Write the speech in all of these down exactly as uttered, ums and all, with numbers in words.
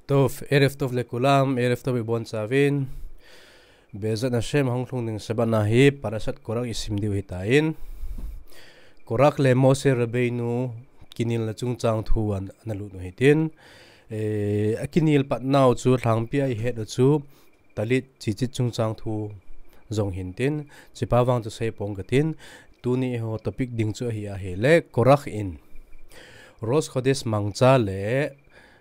Tov, ערב טוב לכולם, ערב טוב ibon chauvin. בעזרת השם, ahung lhung ding Shabbat na hi Parashat Korach isim diu ahitan. Korach le Moshe Rabbeinu kinelna chungchang thu ana lut u hitin. Eh, akinel pat nau chu lhangpi a ihet u chu Talit Tzitzit chungchang thu jong hintin, chuphat vang chu seipong katin, tuni eiho topic ding chu ahi ahile, Korach in Rosh Chodesh mangcha le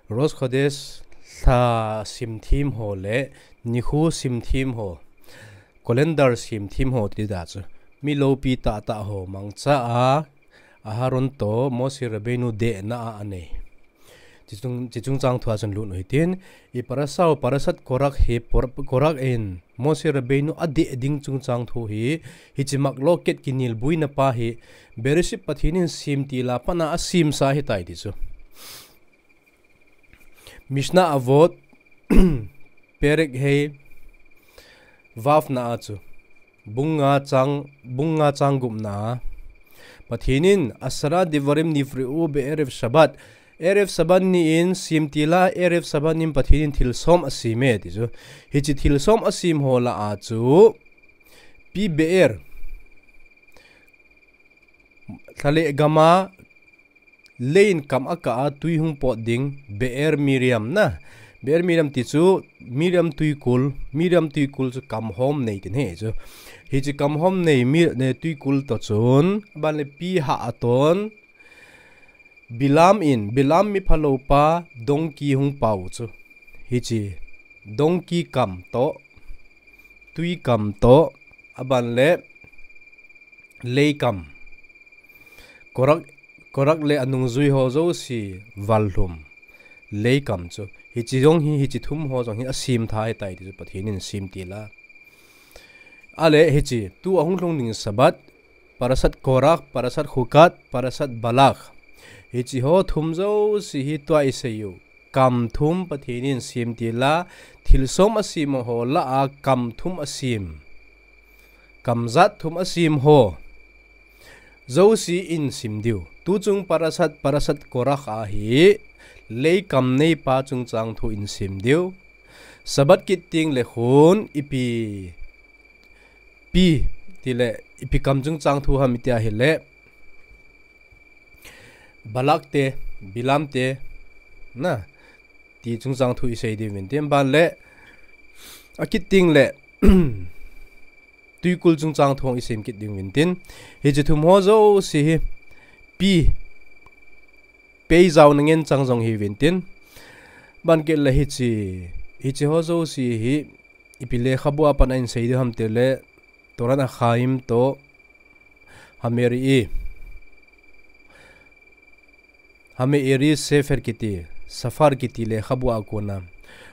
Rosh Chodesh lha simthem ho le nikho simthem ho, calendar simthem ho ti da chu, mi loupi tahtah ho mangcha a, Aharon to Moshe Rabbeinu dehna a anei. Chuchung, chuchungchang thu a chun lut u hitin, i parasha u Parashat Korach hi, Korach in Moshe Rabbeinu adeh ding chungchang thu hi, hiche maklok ket kinel buina pa hi, Bereshit Pathen in semtil a pat a asemsa ahitai ti chu. Mishnah Avot, Perek Hei, Vav na a chu. Bung nga chang, bung nga chang gup na a. Pathen in, Asara devarim nivre'u be'erev Shabbat. Erev Shabbat ni in semtil a, Erev Shabbat ni in Pathen in thil som asem e ti chu. Hiche thil som asem ho lah a chu, Pi Be'er. Lhaleh gam a, Lei in kam akah a tui hung pot ding, Be'er Miriam na. Be'er Miriam ti chu Miriam tuikul, Miriam tuikul chu kamhom nei tin ahi chu. Hiche kamhom nei mi, ne tuikul to chun, aban le pi hah a ton, Bilam in, Bilam mi phalou pa, donkey hung pau chu. Hiche, donkey kam to, tui kam to, aban le, lei kam. Korach, Korach le anungjui ho jouse val lhum. Lei kam chu. Hiche jong hi, hiche thum ho jong hi asem tha ahitai ti chu Pathen in semtil a. Ale hiche, tu ahung lhung ding Shabbat, Parashat Korach, Parashat Chukat, Parashat Balak. Hiche ho thum jouse hi tua isei u. Kam thum Pathen in semtil a, thil som asem ho lah a kam thum asem. Kam jat thum asem ho. Jouse in sim diu. Tuchung Parashat, Parashat Korach a hi, lei kam nei pa chungchang thu in sim diu. Shabbat kit teng le khun, ipi, pi, ti le, ipi kam chungchang thu ham iti ahile. Balak te, Bilam te, na, ti chungchang thu isei diu vin tin, aban le, akit teng le, tuikul chungchang thu isem kit diu vin tin, hiche thum ho jouse hi, pi, pei jaona ngen chang jong hi vin tin, aban kit le hiche, hiche ho jouse hi, ipi lekhabu a pat a in sei diu ham ti le, Torat Achaim to, Hameri, Hame'ari Sefer kiti, Safar kiti lekhabu a kona,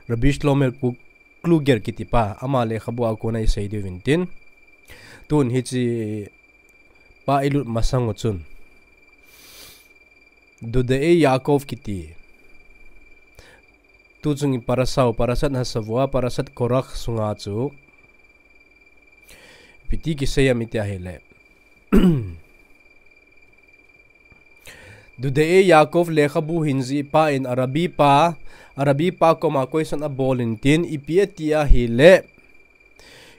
Rabbi Shlomo Klu-, Kluger kiti pa, ama lekhabu a kona isei diu vin tin. Tun hiche pa ilut masang u chun. Dudaei Yaakov kiti. Tuchung i parasha u, Parashat Hashavua, Parashat Korach sunga chu. Ipi ti kisei ham iti ahile. Dudaei Yaakov lekhabu hin jih pa in Arabi pa, Arabi pa koma question abol in tin ipi ati ahile.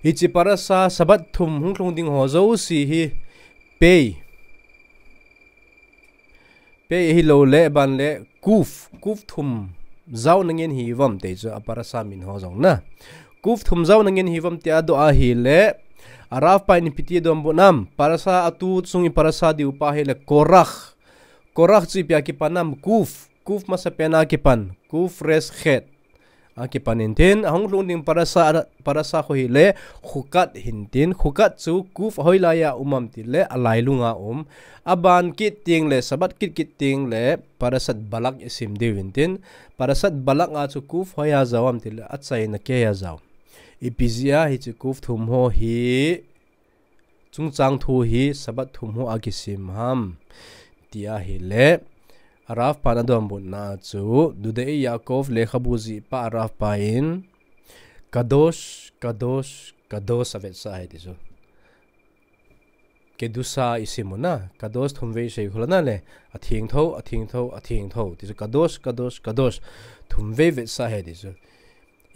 Hiche parasha Shabbat thum hung lhung ding ho jouse hi pei. Pei ahilou le aban le kuf, kuf thum jaona ngen hi uvam ti chu a parasha min ho jong na. Kuf thum jaona ngen hi uvam ti adoh ahile, a Rav pa in ipi ti adonbut nam, parasha a tuchung i parasha diu pa hile Korach. Korach chu ipi a kipan nam, kuf, kuf masapen a kipan, kuf resh chet. A kipan in tin, ahung lhung ding parasha, parasha khu hile, Chukat hin tin, Chukat chu kuf hoilai a um am ti le, alailung a um. Aban kit teng le, Shabbat kit kit teng le, Parashat Balak isim diu vin tin, Parashat Balak a chu kuf hoiya jao am ti le, achaina keiya jao. Ipi jeh a hiche kuf thum ho hi, Chungchang thu hi Shabbat thum ho a kisem ham, ti ahile, a Rav pan adonbutna chu, Dudaei Yaakov lekhabu jih pa a Rav pa in, Kadosh, Kadosh, Kadosh avetsah ahi ti chu. Kedusha isim u na, Kadosh thum vei isei khu le na le, athengtho, athengtho, athengtho, ti chu Kadosh, Kadosh, Kadosh. thum vei vetsah ahi ti chu.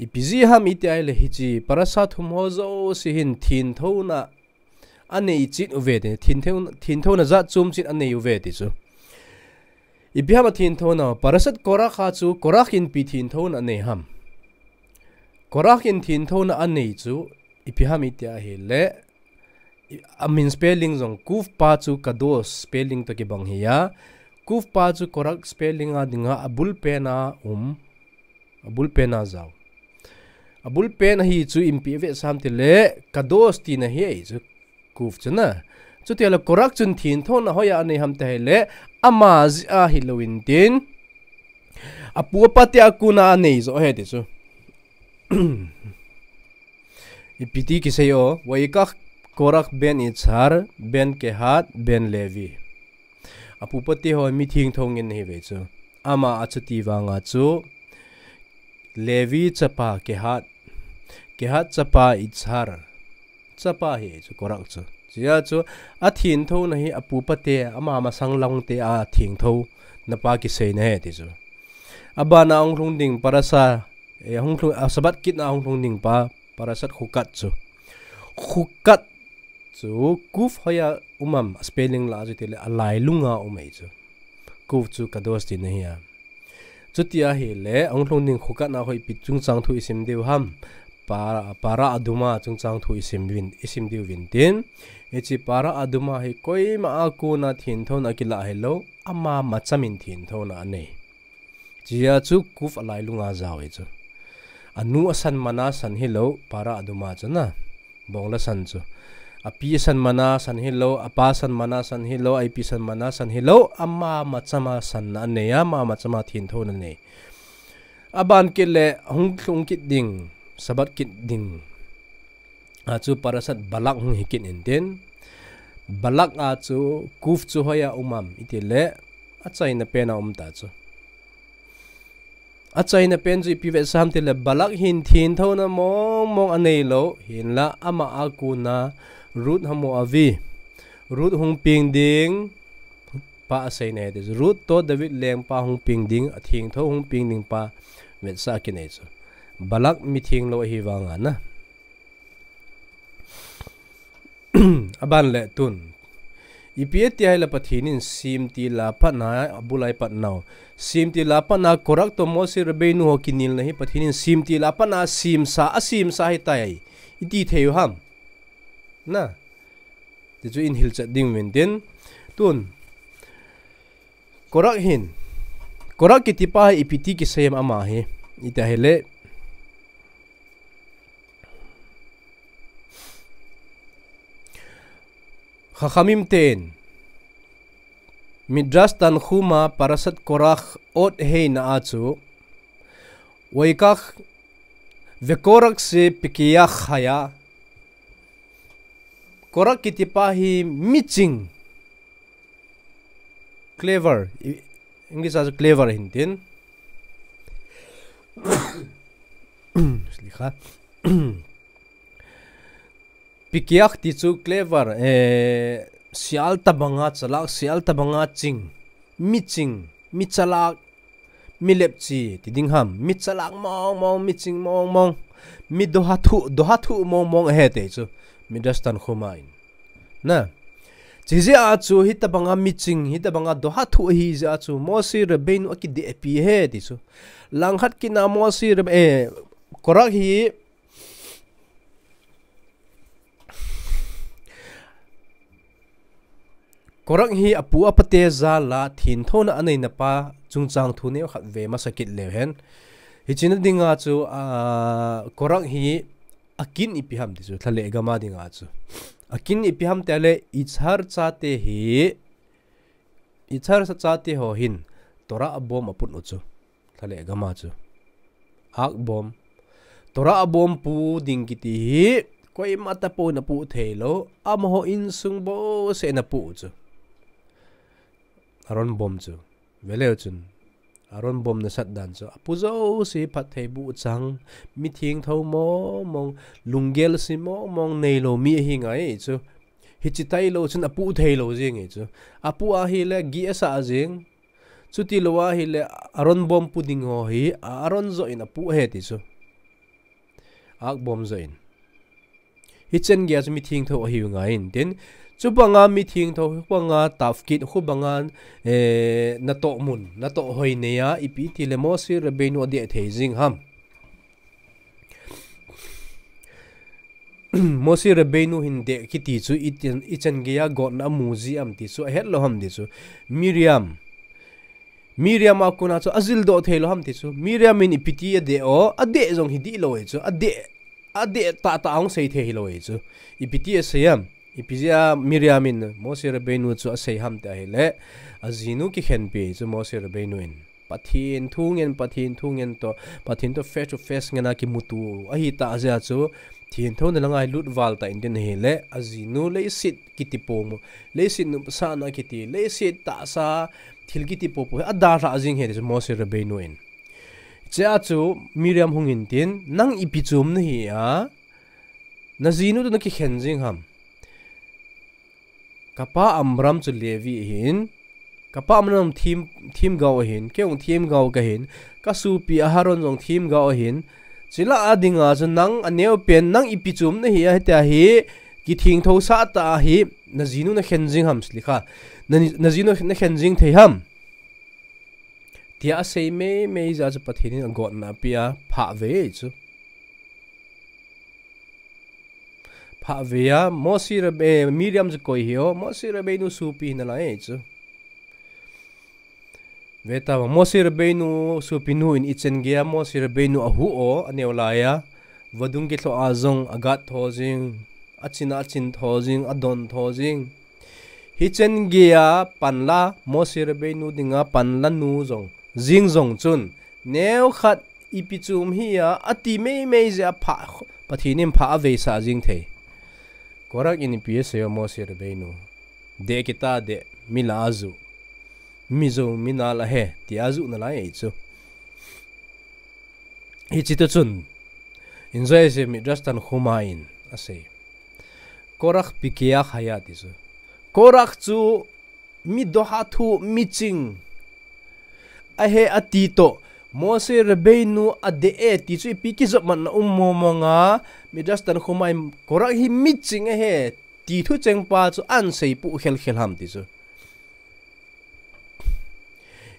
Ipi jeh ham iti ahile hiche parasha thum ho jouse hin thengthouna anei chet uve ti, thengthouna, thengthouna jat chom chet anei uve ti chu. Ipi ham athengthouna, parashat Korach a chu Korach in ipi thengthouna anei ham. Korach in thengthouna anei chu ipi ham iti ahile, amin spelling jong Kuf pa chu Kadosh spelling toh kibang ahi a, Kuf pa chu Korach spelling a dinga abul pen a um, abul pen a jao. Abul pen ahi chu ipi vetsah ham tile Kadosh tina ahi chu, Kuf chu na. Chutile Korach chun thengthouna hoiya anei ham ti ahile, ama jeh a hilou intin, apu apa te a kona anei joh ahi ti chu. Ipi ti kisei o, Vayikach Korach ben Yitzhar, ben Kehat, ben Levi. Apu apa te ho mi thengtho ngen ahi ve chu. Ama achuti vanga chu Levi chapa Kehat, Kehat chapa Yitzhar, chapa ahi chu Korach chu. Chea chu athengthouna hi apu apa te, ama masang lang te a thengthouna pa kiseina ahi ti chu. Abana hung lhung ding parasha, eh, hung lhung, a Sabbath kit na hung lhung ding pa, parashat Chukat chu. Chukat chu Kuf hoiya um am, spelling la chu tile alailunga um ahi chu. Kuf chu Kadosh tina ahi a. Chuti ahile, hung lhung ding Chukat na hoi ipi chungchang thu isim diu ham. Pa, Para Aduma chungchang thu isim uvin, isim diu vin tin. Hiche Para Aduma hi koima a kona thengthouna akilah hilou, ama macham in thengthouna anei. Chea chu Kuf alailunga jao ahi chu. Anu asan mana san hilou, Para Aduma chu na. Bong la san chu. Api san mana san hilou, apa san mana san hilou, aipi san mana san hilou, ama macham a san anei a, ama macham a thengthouna anei. Aban kit le hung lhung kit ding, Sabbath kit ding a chu parashat Balak hung hi kit intin. Balak a chu Kuf chu hoiya um am iti le, achaina pen a um ta chu. Achaina pen chu ipi vetsah ham tile Balak hin thengthouna mong mong anei lou, hinla ama a kona Ruth hung um ahi. Ruth hung peng ding pa aseina ahi ti chu. Ruth toh David lengpa hung peng ding, athengtho hung peng ding pa vetsah kinei chu. Balak mi thenglou ahi vanga na. Aban le tun. Ipi ati ahile Pathen in semtil a pat na, abul a pat nau. Semtil a pat na Korach toh Moshe Rabbeinu ho kinelna hi Pathen in semtil a pat na semsa, asemsa ahitai. Iti thei u ham. Na. Ti chu in hilchet ding uvin tin. Tun. Korach hin. Korach kiti pa hi ipi ti kisei am ama hi. Iti ahile. Chachamim ten, Midrash Tanhuma Parashat Korach ot hei na a chu, Vayikach, Vekorach shepikiach haya. Korach kiti pa hi miching. Clever. I, English a chu clever hin tin. Slikha. Pikiach ti chu clever, eh, sial tabanga chalak, sial tabanga ching, mi ching, mi chalak, mi lepchi, ti ding ham, mi chalak mong mong, mi ching mong mong, mi doha thu, doha thu mong mong ahi ti chu, Midrash Tanhuma in. Na. Chijeh a chu, hitabanga mi ching, hitabanga doha thu ahi jeh a chu, Moshe Rabbeinu akidehpi ahi ti chu. Langkhat kit na Moshe Rab-, eh, Korach hi, Korach hi apu apa te jal a thengthouna aneina pa chungchang thu neokhat ve masa kit leu hen. Hiche na dinga chu, ah, Korach hi akin ipi ham ti chu, lha le gam a dinga chu. Akin ipi ham ti le Yitzhar chate hi, Yitzhar chate ho hin Torah bomb aput u chu. Lha le gam a chu. Ark bomb. Torah bomb pu ding kiti hi, koima tapou in apu thei lou, amaho insung bouseh in apu u chu. Aron bomb chu. Ve leu chun. Aron bomb nasat dan chu. Apu jouse phatthei boh chang, mi thengtho mong mong, lunggel se mong mong nei lou mi ahi ngai chu. Hiche tailou chun apu thei lou jing e chu. Apu ahile gih asah jing. Chuti lou ahile Aaron bom pu ding ho hi Aaron joh in apu ahi ti chu. Ark bom joh in. Hichen geiya chu mithengtho ahiu ngai in tin. Chubanga mithengtho, chubanga tafkit, chubanga, eh, natoh mun, natoh hoi neiya, ipi tile Moshe Rabbeinu adeh thei jing ham. Moshe Rabbeinu hin deh kiti chu ichan, ichan geiya gotna amu ji am ti chu ahet lou ham ti chu. Miriam. Miriam a kona chu ajildoh thei lou ham ti chu. Miriam in ipi ti adeh o, adeh jong hi dih lou e chu. Adeh, adeh tahtah ahung sei thei hilou e chu. Ipi ti asei am. Ipi jeh a Miriam in Moshe Rabbeinu chu asei ham ti ahile. Ajinu kikhenpi chu Moshe Rabbeinu in. Pathen thu ngen, Pathen thu ngen toh, Pathen toh face to face ngena kimuto ahi tah jeh a chu, thengtho na langa hi lut val tah in tin ahile, ajinu leiset kiti pomo, leiset nopsahna kiti, leiset tahsa thil kiti popo hi adalhah jing ahi ti chu Moshe Rabbeinu in. Chea chu Miriam hung in tin, nang ipi chom nahi a, najinu toh nakikhen jing ham. Kapa Amram chu Levi ahin, kapa Amram them, themgao ahin, kei jong themgao kahin, kasopi Aharon jong themgao ahin, chule adinga chu nang aneopen, nang ipi chom nahi a, hitia hi kithengtho sah tah a hi, najinu nakhen jing ham, slikha, na, najinu nakhen jing thei ham. Tia asei meimei jeh a chu Pathen in agotna apeh a, phah vei chu. Phah vei a, Moshe Rab-, eh, Miriam chu koi hi o, Moshe Rabbeinu sopi hi nalai chu. Ve tauva, Moshe Rabbeinu sopinu in ichan geiya Moshe Rabbeinu ahu o, aneo laiya, vadung kilhoh a jong agat tho jing, achin a achin tho jing, adon tho jing. Hichan geiya panla, Moshe Rabbeinu dinga panla nu jong, jing jong chun, neokhat ipi chom hi a, ati meimei jeh a phah, Pathen in phah aveisah jing thei. Korach in ipi asei o Moshe Rabbeinu. Deh kiti deh, mi lah a ajuh. Mi jou, mi nal ahi, tia ajuh nalai ahi chu. Hiche toh chun, enjoy asei Midrash Tanhuma in asei. Korach pikeach haya ti chu. Korach chu mi doha thu, mi ching ahi ati toh, Moshe Rabbeinu adeh e ti chu ipi kijopmatna um mong mong a, Midrash Tanhuma in Korach hi mi ching ahi ti thucheng pa chu ahin seipoh khel khel ham ti chu.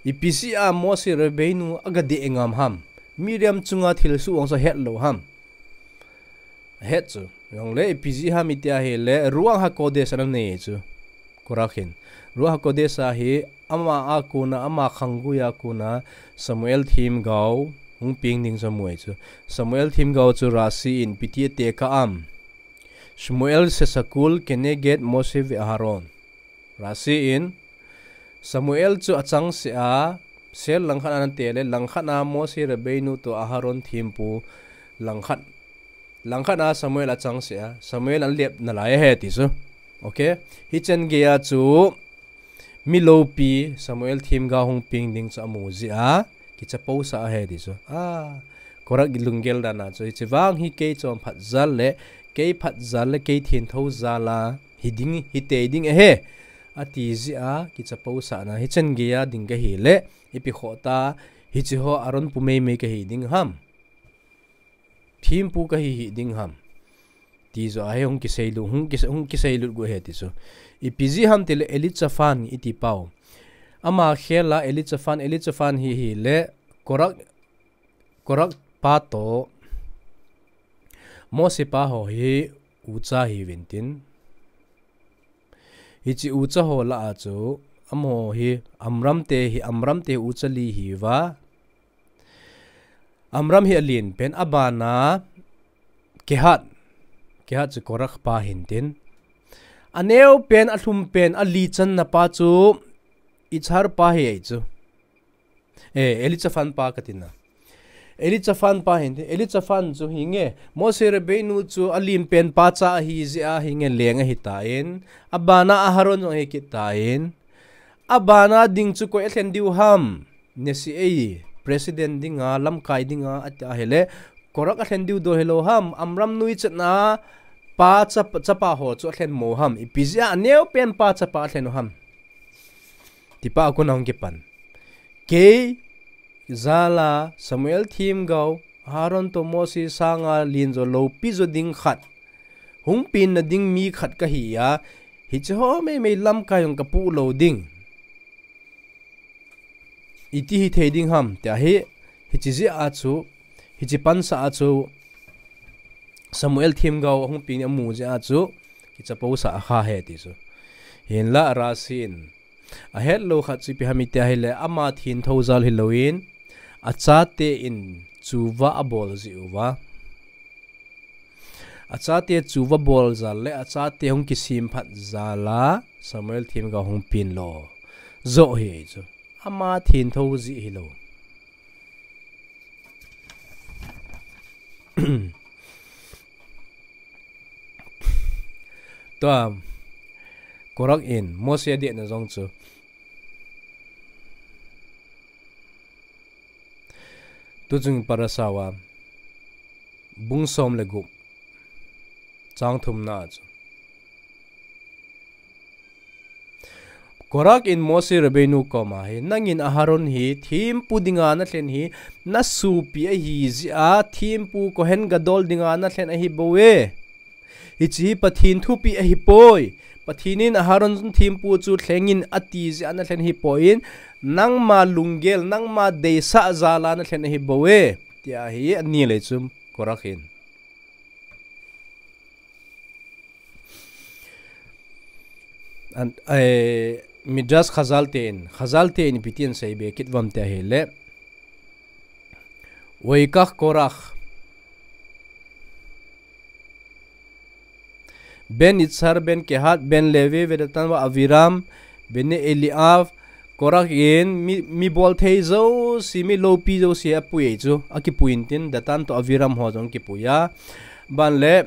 Ipi jeh a Moshe Rabbeinu aga deh ngam ham. Miriam chunga thilsoh ahung chu ahet lou ham. Ahet chu. Jongle ipi jeh ham iti ahile Ruach HaKodesh ana nei chu. Korach in. Ruach HaKodesh ahi ama a kona ama khanggui a kona Samuel themgao hung peng ding chu amu ahi chu. Samuel themgao chu Rashi in ipi ti atekah am. Shmuel shesakul keneged Moshe veAharon. Rashi in, Samuel chu achangseh a, cell langkhat a ana tel e, langkhat a Moshe Rabbeinu toh Aharon thempu, langkhat, langkhat a Samuel achangseh a, Samuel ana lep nalai ahi ti chu. Okay? Hichan geiya chu, mi loupi Samuel themgao hung peng ding chu amu jeh a, kichapousah ahi ti chu. Ah, Korach lunggel dan a chu, hiche vang hi kei chonphat jal le, kei phat jal le, kei thengtho jal a, hi ding, hi tei ding ahi. Ati jeh a, kichapousahna, hichan geiya ding kahi le, ipi khoh ta, hiche ho Aron pu meimei kahi ding ham. Thempu kahi hih ding ham. Ti joh ahi hung kiseilut, hung kise-, hung kiseilut gu ahi ti chu. Ipi jeh ham tile Elitzaphan iti pau. Ama khel a Elitzaphan, Elitzaphan hi hile Korach, Korach pa toh Moshe pa ho hi ucha hiuvin tin. Hiche ucha ho lah a chu, amaho hi Amram te hi, Amram te ucha li hiuva. Amram hi alen pen, abana Kehat, Kehat chu Korach pa hintin. Aneo pen, alhum pen, ali channa pa chu Izhar pa hi ahi chu. Eh, Elitzaphan pa katina. Elitzaphan pa hintin, Elitzaphan chu hinge, Moshe Rabbeinu chu alen pen pa cha ahi jeh a hinge leng ahitan. Abana Aharon jong ahi kit tan. Abana ding chu koi alhen diu ham. Nasi'ei, president dinga, lamkai dinga, ati ahile, Korach alhen diu doh hilou ham, Amram nui chetna, pa chap-, chapa ho chu alhen mo ham, ipi jeh a aneo pen pa chapa alhen u ham. Tipa a kon ahung kipan. Kei jal a Samuel themgao, Aaron toh Mose sanga len jo loupi jo ding khat, hung penna ding mi khat kahi a, hiche ho meimei lamkai jong kapoh lou ding. Iti hithei ding ham, tia hi, hiche jeh a chu, hiche pansa a chu, Samuel themgao ahung peng amu jeh a chu, kichapousah akha e ti chu. Hinlah Rashi in ahetlou khat chu ipi ham itia ahile, ama thentho jal hilouvin, achate in chuva abol jeh uva. Achate chuva bol jal le, achate hung kisem phat jal a, Samuel themgao hung peng lou. Joh hi chu. Ama thentho jeh hilou. Tua, Korach in Mose adehna jong chu. Tuchung Parasha a, bung som le gup, chang thumna chu. Korach in Moshe Rabbeinu koma hi, nangin Aharon hi thempu dinga nalhen hi, nasopi ahi jeh a, thempu Kohen Gadol dinga nalhen ahibouve. Hiche hi Pathen thupeh ahipoi. Pathen in Aharon thempu chu lhengin ati jeh a nalhen ahipoi. Nangma lunggel, nangma deisah jal a nalhen ahibouve. Tia hi anel e chu Korach in. An, eh, Midrash Chazal ten, Chazal ten ipi tin asei be kit uvem tia ahile. Vayikach Korach ben Yitzhar ben Kehat ben Levi veDatan veAviram bnei Eliav, Korach in mi, mi bolthei jouse, mi loupi jouse apui e chu, akipui intin, Datan toh Aviram ho jong kipui a. Ban le,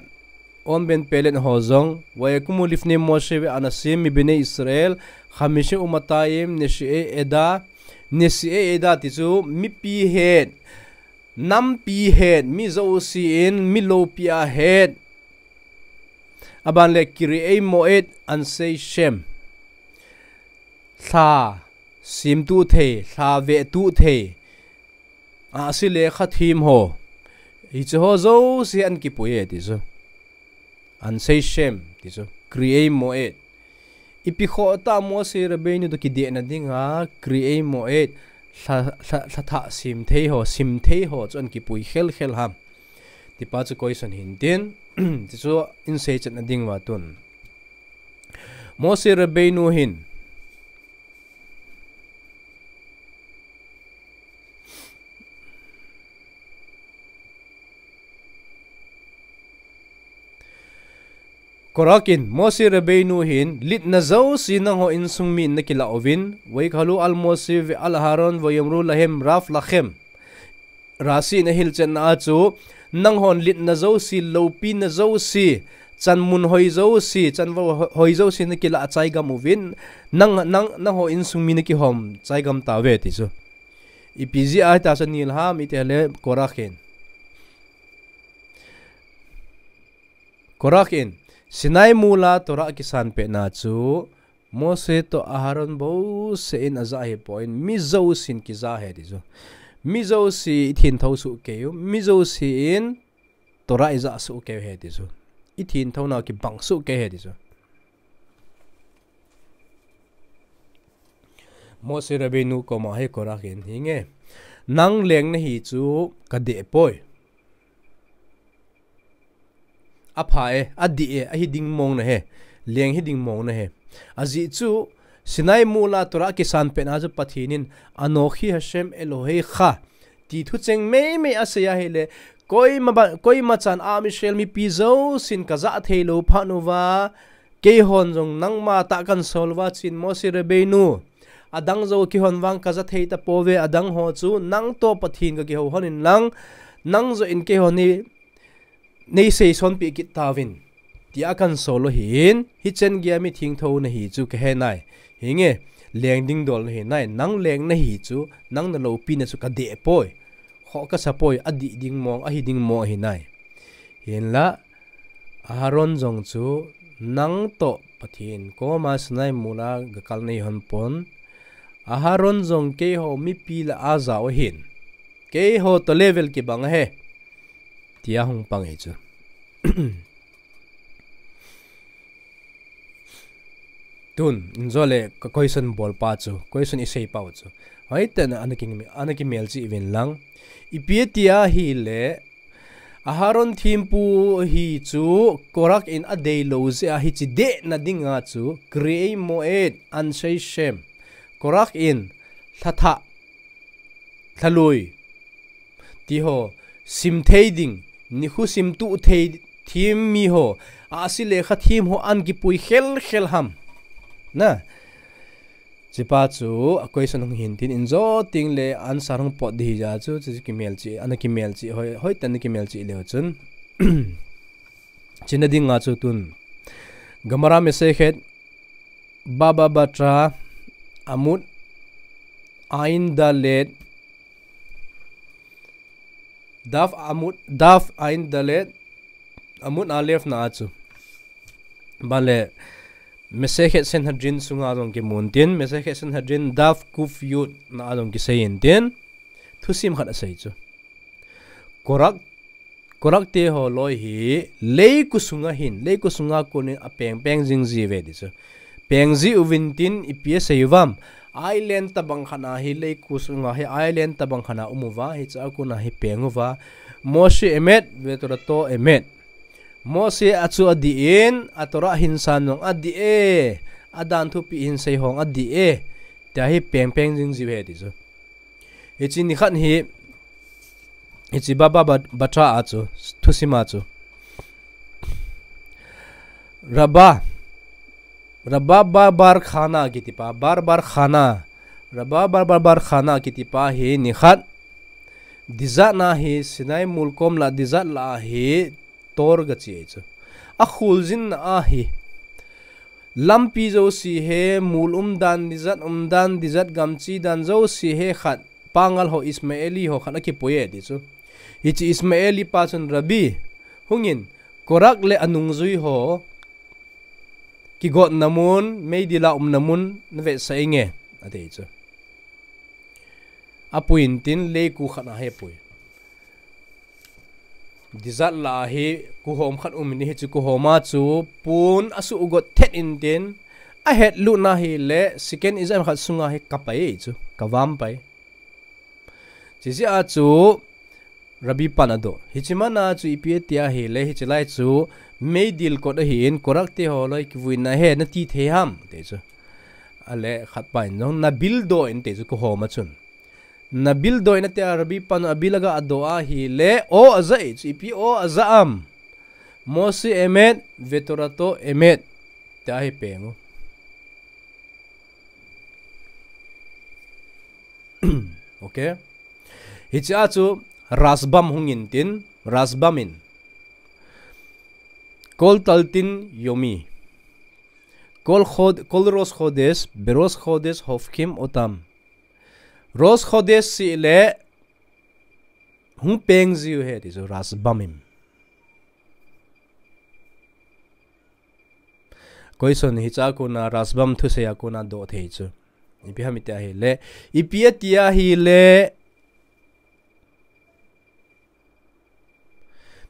On ben Pelet ho jong, Vayakumu lifnei Moshe veAnasim mibnei Israel, chamishim umateim, neshiei eda, neshiei eda ti chu, mipi het, nampi het, mi jouse in, mi loupi a het. Aban le Kirei Moed, Ansei Shem. Lha semtuh thei, lha vetuh thei. Ahsi le khathem ho. Hiche ho jouse ankipui e ti chu. Ansei Shem ti chu. Kirei Moed. Ipi khoh tah Moshe Rabbeinu toh kidehna dinga, Kirei Moed. Lha, lha, lha thah semthei ho, semthei ho chu ankipui khelkhel ham. Tipa chu question hintin. Ti chu insei chetna ding uva tun. Moshe Rabbeinu hin. Korach in, Moshe Rabbeinu hin, litna jouse nangho insung min nakilah uvin, Vayikhalu al Moshe ve'al Aharon vayomru lahem rav lachem. Rashi in ahilchetna a chu, nanghon litna jouse, loupina jouse, chanmun hoi jouse, chanvo hoi jouse nakilah chaigam uvin, nang, nang, nangho insung mi nakihom chaigam tauve ti chu. Ipi jeh a hitia chu anel ham itia ahile Korach in. Korach in, Sinai mol a Torah akisan petna chu, Moshe toh Aharon bouseh in aja ahipoi, mi jousen kija ahi ti chu. Mi jouse ithintho soh kei u, mi jousen Torah ija soh kei u ahi ti chu. Ithintho nau kibang soh kei ahi ti chu. Moshe Rabbeinu koma hi Korach in hinge. Nang leng nahi chu kadeh poi. Apha e, adih e, ahi ding mong nahi, leng hi ding mong nahi. Ajeh chu, Sinai mol a Torah akisan petna chu Pathen in, Anochi Hashem Elohecha, ti thucheng meimei asei ahile, koima ba, koima chan Am Israel mipi jousen kaja thei lou phat uva, keihon jong nangma tah kahin sol uva chun Moshe Rabbeinu, adang jou keihon vang kaja thei tapouve, adang ho chu nang toh Pathen kakihou hon in lang, nang joh in keihon hi, nei seisonpeh kit tauvin, tia kahin sol u ahin, hichen geiya mi thengtho nahi chu kahe nai. Hinge, leng ding dol nahi nai, nang leng nahi chu, nang naloupina chu kadeh poi. Khoh kasa poi, adih ding mong, ahi ding mong ahi nai. Hinlah, Aharon jong chu, nang toh Pathen koma Sinai mol a gakal nahi hon pon, Aharon jong keiho mipi lah a jao ahin. Keiho toh level kibang ahi. Tia hung pang e chu. Tun, injo le ka question bol pa chu, question isei pau chu. Hoitah in ana ki, ana kimelchih uvin lang. Ipi tia ahile, Aharon thempu hi chu, Korach in adeilou jeh a hiche dehna dinga chu, Kri'oi Moed, Anshe Shem. Korach in, lhathah, lhalui. Tiho, sim thei ding, nikho sim tuh thei them miho, ahsi lekha them ho ana kipui khel khel ham. Na. Hichepa chu, a question hung hin tin injo teng le answer hung pot ding ahi jeh a chu, chu kimelchih, ana kimelchih, hoi, hoitah in ana kimelchih leu chun. Hiche na dinga chu tun. Gemara Masechet Baba Batra Amud Ain Dalet Daf Amud, Daf Ain Dalet Amud Alef na a chu. Bale, Masechet Sanhedrin sunga jong kimun tin, Masechet Sanhedrin Daf Kuf Yud na a jong kisei in tin, thusim khat asei chu. Korach, Korach te ho loi hi, leiku sunga hin, leiku sunga konin apeng peng jing jiuve ti chu. Peng jiuvin tin ipi asei uvam. Island tabang khat a hi leiku sunga hi island tabang khat a um uva, hichea kona hi peng uva. Moshe emet, vetorato emet. Moshe a chu adih in, a Torah hin san jong adih e, a dan thupeh hin sei hong adih e, tia hi peng peng jing jiuve ti chu. Hiche nikhat hi, hiche Baba Ba-, Batra a chu, thusim a chu. Rabba, Rabba Bar Bar Khana kitipa, Bar Bar Khana, Rabba Bar Bar Bar Khana kitipa hi nikhat, desert na hi Sinai mol kom lah desert lah a hi, Tor gache chu. Akhuljin na a hi. Lampi jouse hi, mol umdan, desert umdan, desert gam chedan jouse hi khat. Pangal ho Ismaeli ho khat akipui e ti chu. Hiche Ismaeli pa chun Rabbi, hungin, Korach le anungjui ho, kigotna mun, meidil a umna mun, navetsah inge, ati chu. Apui in tin leiku khat a hi apui. Desert lah a hi kuhom khat um in hiche kuhom a chu pon asuh got thet in tin ahetlut na hile second exam khat sunga hi kapai chu, kavam pai. Hiche jeh a chu Rabbi pan adoh. Hiche mana chu ipi ati ahile hiche lai chu meidil kot ahin Korach te ho loi kivuina hi nati thei ham ti chu. Ale khat pa in jong nabildoh in ti chu kuhom a chun. Nabildoh in ati a Rabbi pan abil aga adoh ahile, o aja e chu ipi o aja am. Moshe emet, vetorato emet. Tia hi peng u. Okay. Hiche a chu Rashbam hung in tin, Rashbam in. Kol taltin yomi. Kol chod-, kol rosh chodesh, berosh chodesh hofkim otam. Rosh chodesh seh le hung peng jiu ahi ti chu Rashbam in. Question hichea kona Rashbam thusei a kona doh thei chu. Ipi ham iti ahile, ipi ati ahile,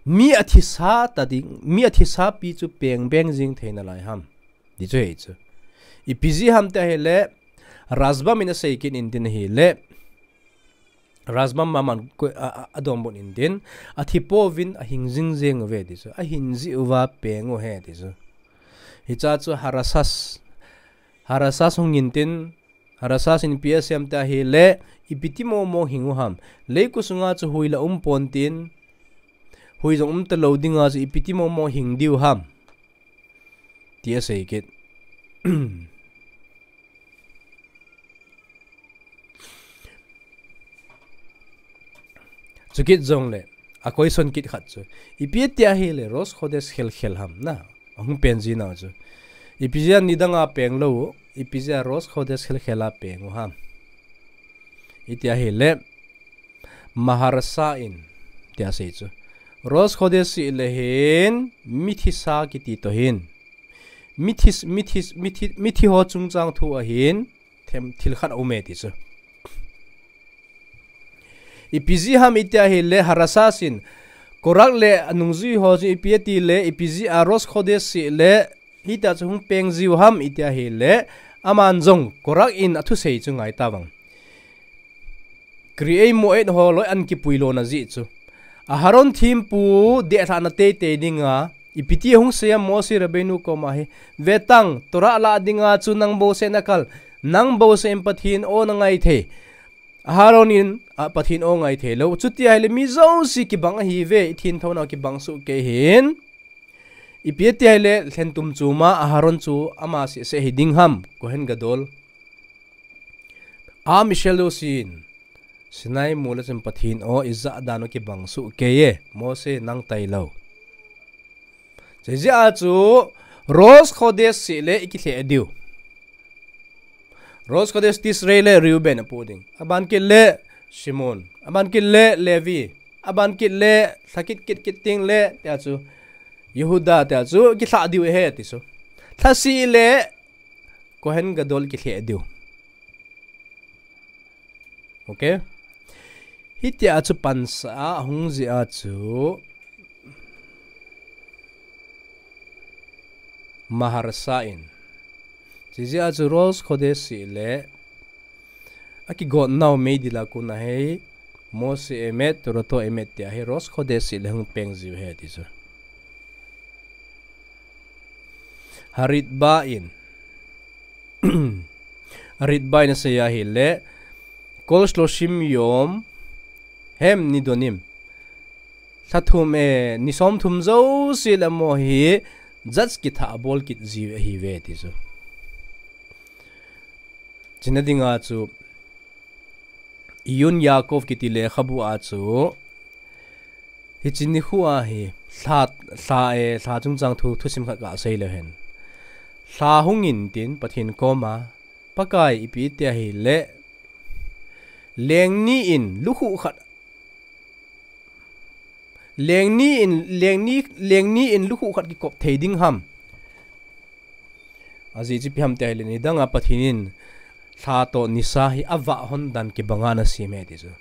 mi athisa ta ding, mi athisa pi chu peng peng jing thei nalai ham. Ti chu hi chu. Ipi jeh ham iti ahile, Rashbam in asei kit in tin ahile, Rashbam mama in ko-, a, a, adonbut in tin, athi pouvin ahing jing jeng uve ti chu. Ahin jeh uva peng u ahi ti chu. Hichea chu Harashas, Harashas hung in tin, Harashas in ipi asei em iti ahile, ipi ti momo hing u ham. Leiku sunga chu hui la um pon tin, hui jong um talou dinga chu ipi ti momo hing diu ham. Ti asei kit. Chukit jongle, a question kit khat chu. Ipi ati ahile, Rosh Chodesh khel khel ham na. Ahung peng ji nau chu. Ipi jeh a nidang a peng lou, ipi jeh a Rosh Chodesh khel khel a peng u ham. Iti ahile, Maharsha in, tia asei chu. Rosh Chodesh seh le hin, mithi sa kiti toh hin. Mithi, mithi, mithi, mithi ho chungchang thu ahin, them thil khat a um e ti chu. Ipi jeh ham iti ahile Arpakshad in, Korach le anungjui ho chu ipi ati le, ipi jeh a Rosh Khodesh seh le, hitia chu hung peng jiu ham iti ahile, aman jong Korach in athusei chu ngai tavang. Kri'at Moed ho loi an kipui lona jeh chu. Aharon thempu dehlhahna teitei dinga, ipi ti hung sei a Moshe Rabbeinu koma hi, ve tang, Torah lah dinga chu nang bouseh nakal, nang bouseh in Pathen aw nangai thei. Aharon in, a, Pathen aw ngai thei lou. Chuti ahile mi jouse kibang ahi ve, i thinthona kibang soh kei hin. Ipi ati ahile, lhentum chom a Aharon chu ama seh seh hi ding ham, Kohen Gadol. Am Israel jousen, Sinai mol a chun Pathen aw ijat dan u kibang soh kei e, Moshe nang tailou. Chuti jeh a chu, Rosh Khodesh seh le i kilheh diu. Rosh Khodesh Tishrei le Reuben apoh ding. Aban kit le Shimon. Aban kit le Levi. Aban kit le lha kit kit kit ding le, tia chu Yehuda tia chu kilhah diu ahi ti chu. Lha seh le Kohen Gadol kilheh diu. Okay? Hitia chu pansa a hung jeh a chu Maharsha in. Chuti jeh a chu Rosh Khodesh seh le, akigot nau mei dila kun ahi, Moshe emet, Torato emet tia hi Rosh Khodesh seh le hung peng jiu ahi ti chu. Haritba in. Haritba in asei ahile, Kol shloshim yom hem nidonim. Lha thum e, ni som thum jouse le mo hi, judge kitha abol kit jiu ahi ve ti chu. Chuti na dinga chu, Iyun Yaakov kiti lekhabu a chu, hiche nikho a hi, lha, lha e, lha chungchang thu, thusim khat kasei leu hen. Lha hung in tin, Pathen koma, Pakai ipi tia ahile, leng ni in, lukhuh khat Leng ni in, leng ni, leng ni in lukhuh khat kikop thei ding ham. Ajeh chu ipi ham tia ahile nidang a Pathen in lha toh nisa hi avah hon dan kibang a ana sem e ti chu.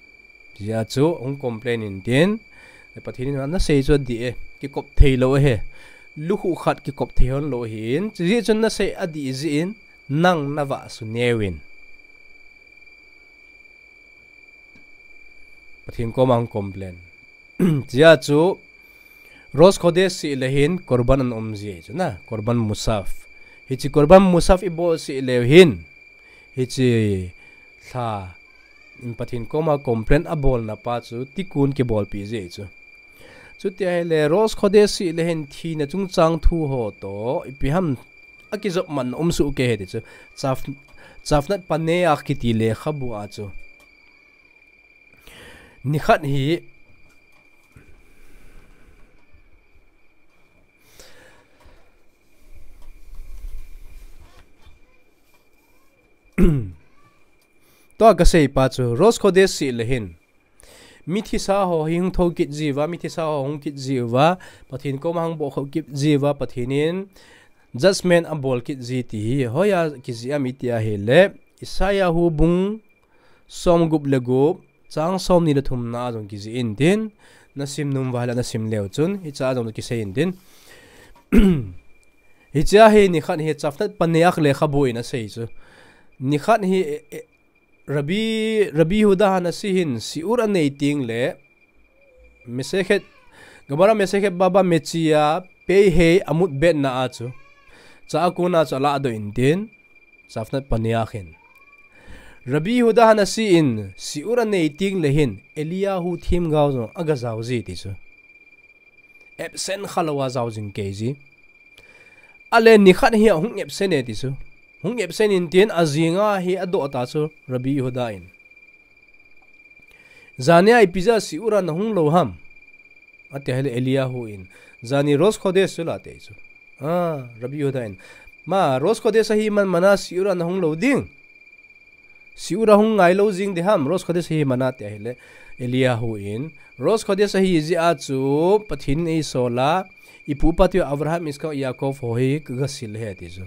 Chuti jeh a chu hung complain in tin, Pathen in ana sei chu adih e, kikop thei lou ahi. Lukhuh khat kikop thei hon lou ahin, chuti jeh chun nasei adih jeh in, nang navah su neo in. Pathen koma hung complain. Chuti jeh a chu, Rosh Khodesh seh le hin, Korban ana um ji chu na, Korban Musaf. Hiche Korban Musaf ibol seh leu hin, hiche lha in Pathen koma complain abolna pa chu, tikkun kibolpi ji chu. Chuti ahile, Rosh Khodesh seh le hin thina chungchang thu ho toh, ipi ham akijop man um soh kei ahi ti chu. Tzav-, Tzav Nat Paneach kiti lekhabu a chu. Nikhat hi, tua kasei pa chu, Rosh Khodesh seh le hin. Mithisa ho hi hung thou kit jiuva, mithisa ho hung kit jiuva, Pathen koma hung bohkhoh kit jiuva, Pathen in judgment abol kit ji ti hi, hoiya kijih ham iti ahile, Isaiah hu bung som gup le gup, chang som ni le thum na a jong kijih in tin, nasim nom uva ahile nasim leu chun, hiche a jong kisei in tin. Hiche a hi nikhat hi Tzav Nat Paneach lekhabu in asei chu. Nikhat hi, e, e, Rabbi, Rabbi Yehuda Hanasi hin shiur anei teng le, Masechet, Gemara Masechet Baba Metzia, Pei Hei Amud Bet na a chu. Chua kona chu aladoh in tin, Tzav Nat Paneach in. Rabbi Yehuda Hanasi in shiur anei teng le hin, Eliyahu themgao jong aga jao ji ti chu. Absent khalou a jao jing kei ji. Ale nikhat hi ahung absent e ti chu. Hung absent in tin ajing a hi adoh ta chu Rabbi Yehuda in. Jani a ipi jeh a shiur a nahung lou ham. Ati ahile Eliyahu in. Jani Rosh Khodesh chu la ti chu. Ah, Rabbi Yehuda in. Ma, Rosh Khodesh ahi man mana shiur a nahung lou ding. Shiur a hung ngai lou jing ding ham, Rosh Khodesh hi mana ti ahile, Eliyahu in. Rosh Khodesh ahi jeh a chu, Pathen in eisol a, ipu ipa te Abraham, Isaak, Yaakov ho hi kaga sil e ti chu.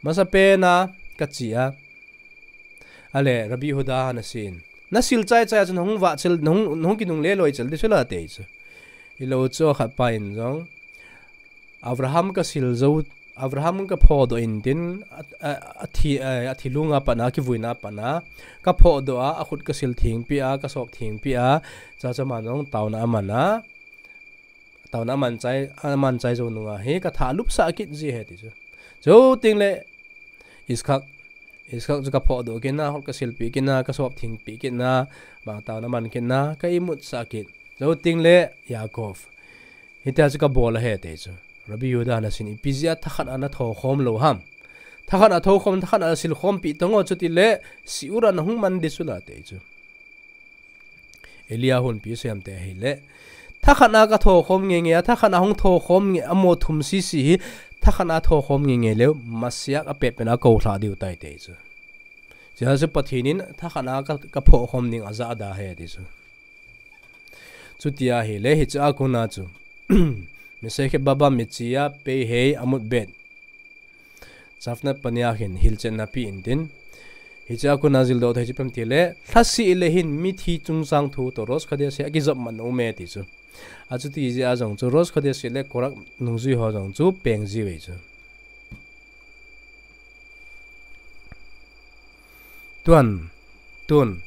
Masapen a, kachi a. Ale, Rabbi Yehuda ana seiyin. Nasil chai chai a chu nahung vah chel, nahung, nahung kinungle loi chel di chu la tei chu. Hilou chu khat pa in jong. Abraham kasil jou, Abraham kaphodoh intin, a, a, athi, a, athi lunga pat a, kivuina pat a, kaphodoh a, akhut kasil thengpi a, kasop thengpi a, cha cha man jong taona aman a, taona aman chai, aman chai jou nunga hi, katha lupsah kit ji ahi ti chu. Jou teng le, Iskak, Iskak chu kaphodoh kit na, khut kasilpi kit na, kasop thengpi kit na, bang taona aman kit na, ka imutsah kit. Jou teng le, Yaakov. Hitia chu kabol ahi ti chu. Rabbi Yehuda ana seiyin ipi jeh a thakhat a nathokhom lou ham. Thakhat a thokhom, thakhat a silkhompi tang o chuti le, shiur a nahung man di chu la ti chu. Eliyahu in ipi asei em ti ahile. Thakhat a kathokhom ngeingei a, thakhat a hung thokhom nge, amo thum sisi hi, thakhat a thokhom ngeingei leu, Mashiach apet pen a koulha diu tai ti chu. Chua chu Pathen in thakhat a ka, kaphokhom ding ajah da ahi ti chu. Chuti ahile, hiche a kona chu. Masechet Bava Metzia, Pei Hei, Amud Bet. Safna Pania hin hilchetna ape intin. Hiche a kona jildoh thei chu ipi ham tile, lhasih le hin mithi chungchang thu toh Rosh Khodesh hi akijop man um e ti chu. Achuti jeh a jong chu Rosh Khodesh le Korach nungjui ho jong chu peng ji uve chu. Tuan, tun.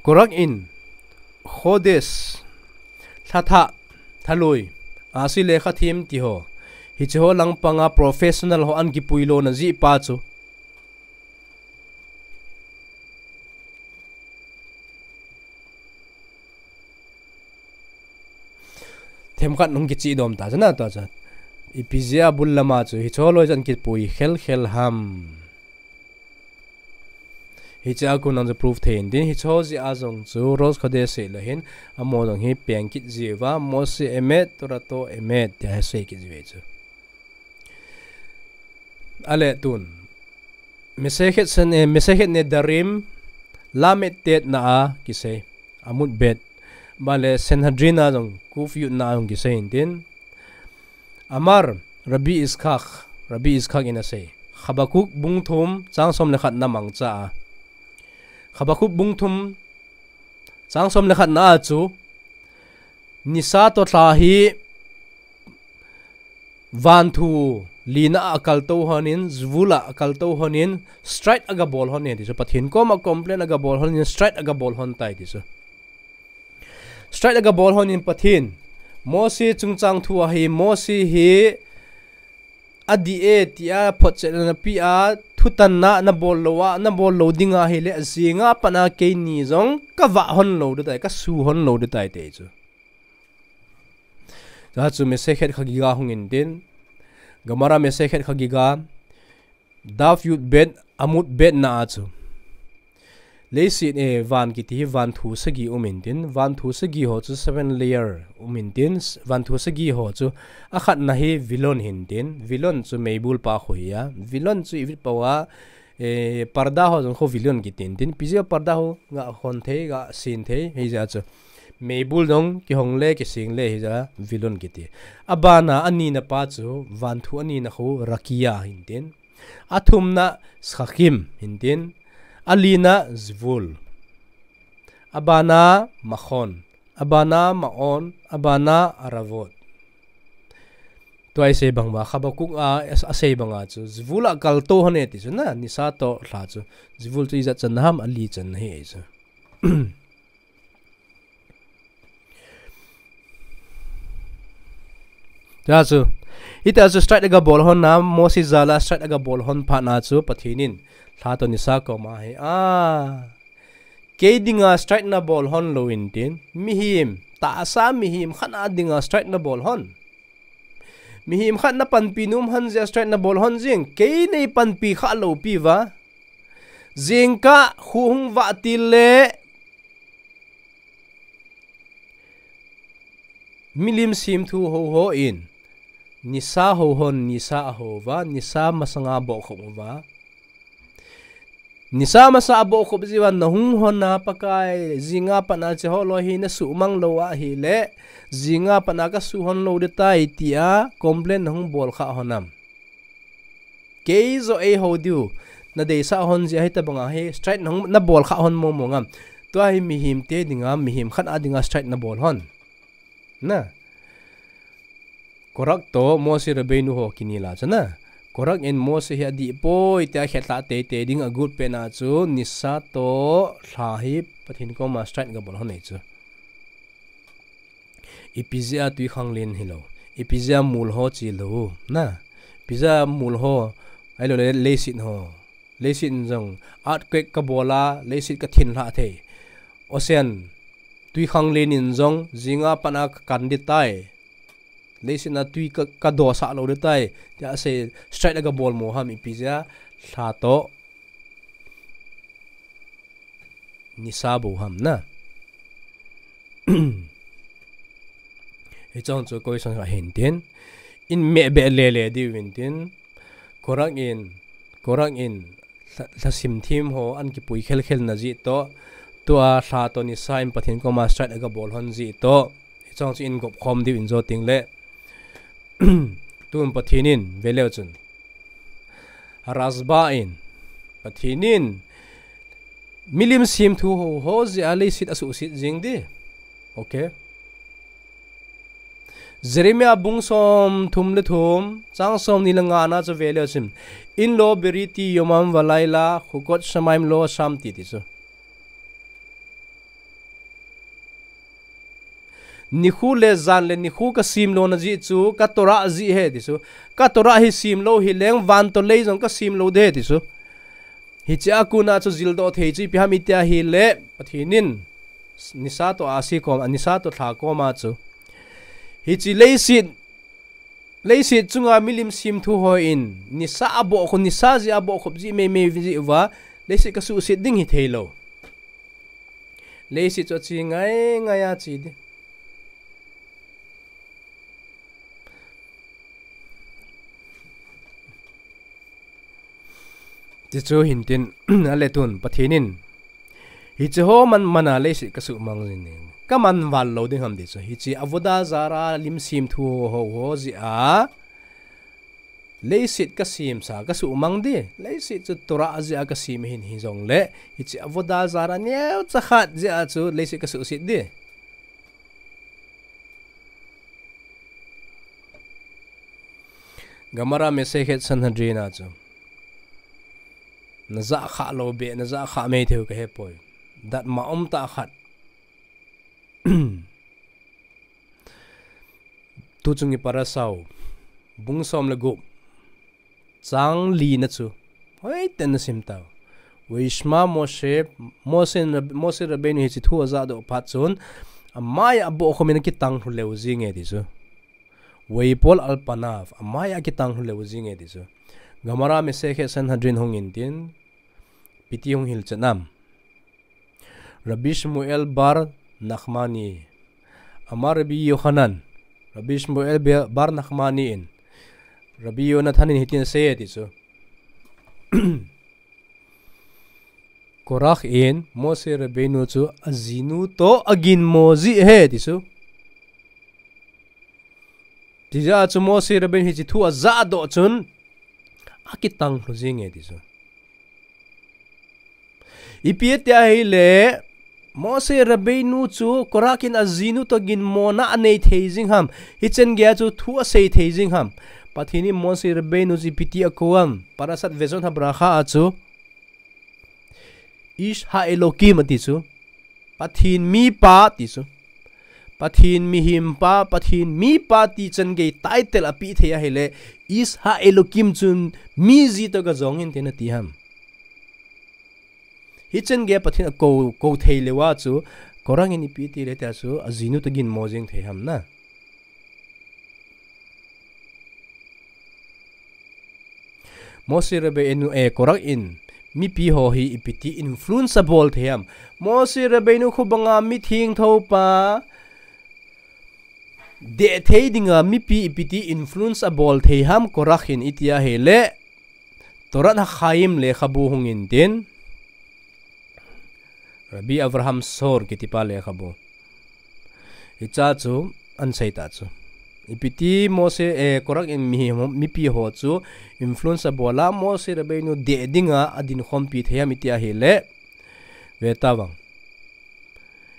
Korach in, Khodesh, lhathah, lhalui, ahsi le khathem ti ho. Hiche ho langpang a professional ho ana kipui lona jeh pa chu. Themkhat nung kichih dom ta chu na tua chu. Ipi jeh a bul lama chu hiche ho loi chu ana kipui khel khel ham. Hiche a kon a chu proof thei intin, hiche ho jeh a jong chu Rosh Khodesh sei le hin, amaho jong hi peng kit jiuva, Moshe Emet, Torato Emet, tia hi sei kit jiuve chu. Ale tun. Masechet San-, eh, Masechet Nedarim, Lamed Tet na a kisei. Amud Bet. Bale Sanhedrin a jong, Kuf Yud na a jong kisei intin. Amar, Rabbi Iskak, Rabbi Iskak in asei. Habakkuk bung thum, chang som le khat na mangcha a. Habakkuk bung thum, chang som le khat na a chu, nisa toh lha hi, vanthu lina a kaltou lhonin, zvul a kaltou lhonin, strike a gabol lhon e ti chu. Pathen koma complain a gabol lhonin, strike a gabol lhon tai ti chu. Strike a gabol lhonin Pathen, Moshe chungchang thu a hi, Moshe hi adih e tia photchetna napeh a, thutanna nabol lou a, nabol lou ding ahile, ajing a pat a keini jong kavah lhon lou ding tai, kasu lhon lou ding tai ti chu. Tua chu Masechet Chagiga hung intin. Gemara Masechet Chagiga. Daf Yud Bet, Amud Bet na a chu. Leiset, eh, van kiti hi vanthu sagi um intin. Vanthu sagi ho chu seven layer um intin. S-, vanthu sagi ho chu akhatna hi Vilon hintin. Vilon chu meibul pa khu hi a. Vilon chu ivit pou a, eh, parda ho jong khu Vilon kiti intin. Ipi jeh a parda ho ngah hon thei, ngah sin thei, hijeh a chu. Meibul jong kihong le, kising le, hijeh a Vilon kiti. Abana anina pa chu, vanthu anina khu Rakia hintin. Athumna Shahim hintin. Alina Zvul. Abana Machon. Abana Ma'on. Abana Aravot. Tua isei bang uva, Habakkuk a, as-, asei banga chu, Zvul a kaltou lhon e ti chu na, nisa toh lha chu. Zvul chu ijat channa ham, ali channa hi e chu. Tua chu, hitia chu strike a gabol lhon na, Moshe jal a strike a gabol lhon phat na chu, Pathen in, lha toh nisa koma hi, a, kei dinga strike nabol lhon lou intin, mihem, tahsa mihem khat a dinga strike nabol lhon. Mihem khat napanpi nom lhon jeh a strike nabol lhon jing, kei neipanpi kha lou pi uva. Jingkah khu hung vah til le, milim semthu ho hon, nisa ho hon, nisa ahou uva, nisa masanga abohkhop uva. Nisa masa abohkhop jeh uva nahung lhon a Pakai, jing a pat a hiche ho loi hi nasuhmang lou ahile, jing a pat a kasuh lhon lou ding tai tia complain nahung bol kha lhon am. Kei joh eihou diu, na deisah hon jeh a hitabanga hi strike na, na bol kha hon momo ngam. Tua hi mihem te dinga, mihem khat a dinga strike na bol hon. Na. Korach toh Moshe Rabbeinu ho kinel a chu na. Korach in Moshe hi adih poi tia khetlah teitei ding a gut pen a chu nisa toh lha hi Pathen koma strike ga bol hon ahi chu. Ipi jeh a twikhanglen hilou. Ipi jeh a mol ho che lou. Na. Ipi jeh a mol ho. Ahilou le leiset ho. Leiset in jong earthquake ka bol a, leiset ka thin lha thei. Ocean, twikhanglen in jong, jing a pat a ka kan ding tai. Leiset a twi ka, ka dosah lou ding tai. Tia asei, strike a ga bol mo ham ipi jeh a, lha toh nisa bou ham na. Hiche chu question khat ahin tin. In meh beh lele diu vin tin. Korach in, Korach in, lha, lhasim thim ho an kipui khelkhel na jeh toh. Tua lha toh nisa in Pathen koma strike a ga bol hon jeh toh. Hiche chu in gop khom diu in jo ting le. Tun Pathen in, ve leu chun. Rashba in, Pathen in, milim semthu ho, ho jeh a leiset asuhset jing ding. Okay. Jeremiah bung som thum le thum, chang som ni le nga na chu ve leu chun. In lo beriti yomam velaila, chukot shamayim lo ashamti ti chu. Nikho le jan le nikho ka sem lona jeh chu ka Torah jeh ahi ti chu. Ka Torah hi sem lou hileng van toh lei jong ka sem lou ding ahi ti chu. Hiche a kona chu jildoh thei chu ipi ham itia ahile Pathen in nisa toh ahsi kom, nisa toh lha koma chu. Hiche leiset Leiset chunga milim semthu hon nisa abohkhup, nisa jeh abohkhup jeh meimei jeh uva, leiset kasuhset ding hithei lou. Leiset chu ache ngai ngai a che ding. Tichu hintin, ale tun, Pathen in, hiche ho man mana leiset kasuhmang jing ding. Kaman val lou ding ham ti chu. Hiche avodah zarah lim semthu ho, ho jeh a. Leiset kasemsa, kasuhmang ding. Leiset chu Torah jeh a kasem ahin hijongle. Hiche avodah zarah neocha khat jeh a chu leiset kasuhset ding. Gemara Masechet Sanhedrin a chu. Najah kha lou beh, najah kha mai thei u kahe poi. Datmo umtah khat. Tuchung iparasha u. Bung som le gup. Chang li na chu. Hoiten nasim tau. Vayishma Moshe, Moshe, Moshe Rabbeinu hiche thu ajah doh phat chun. Amai abohkhum in akitang lhu leu jing e ti chu. Vayipol al panav, amai akitang lhu leu jing e ti chu. Gemara Masechet Sanhedrin hung in tin, ipi ti hung hilchen am. Rabbi Shmuel bar Nachmani. Amar Rabbi Yochanan. Rabbi Shmuel bar Nachmani in. Rabbi Yonatan in hitin asei e ti chu. Korach in Moshe Rabbeinu chu ajinu toh aginmo jeh ahi ti chu. Tijeh a chu Moshe Rabbeinu hiche thu ajah doh chun akitang lhu jing e ti chu. Ipi tia ahile Moshe Rabbeinu chu Korach in ajinu toh ginmona anei thei jing ham. Hichen geiya chu thu asei thei jing ham. Pathen in Moshe Rabbeinu chu ipi ti akou am. Parashat Vezot HaBracha a chu. Ish HaElokim ati chu. Pathen mipa ti chu. Pathen mihempa, Pathen mipa ti chan gei title apeh thei ahile. Ish HaElokim chun mi ji toh gajong in tin ati ham. Hichan geiya Pathen akou, kou thei leuva chu. Korach in ipi ti le tia chu. Ajinu toh ginmo jing thei ham na. Moshe Rabbeinu, eh, Korach in mipi ho hi ipi ti influence abol thei ham. Moshe Rabbeinu khu banga mithengthou pa deh thei dinga mipi ipi ti influence abol thei ham Korach in iti ahile. Torat HaChaim lekhabu hung in tin. Rabbi Avraham Sor kitipa lekhabu. Hicha chu, ahin sei ta chu. Ipi ti Mose, eh, Korach in mi, mipi ho chu influence abol a, Moshe Rabbeinu deh dinga adin khompi thei ham iti ahile. Ve tavang.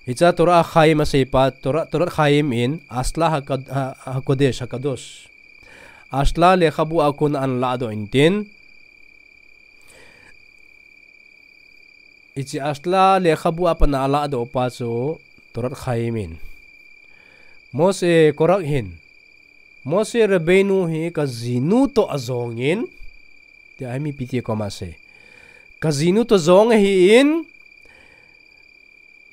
Hiche Torah Chaim aseipa, Torah, Torah Chaim in, Ashla Hakad-, Ha-, Hakodesh, Hakadosh. Ashla lekhabu a kon ana ladoh intin. Hiche Ashla lekhabu a pat ana ladoh pa chu Torah Chaim in. Moshe, Korach hin. Moshe Rabbeinu hi kajinu toh ajong in. Tia hi mipi te koma asei. Kajinu toh jong ahin.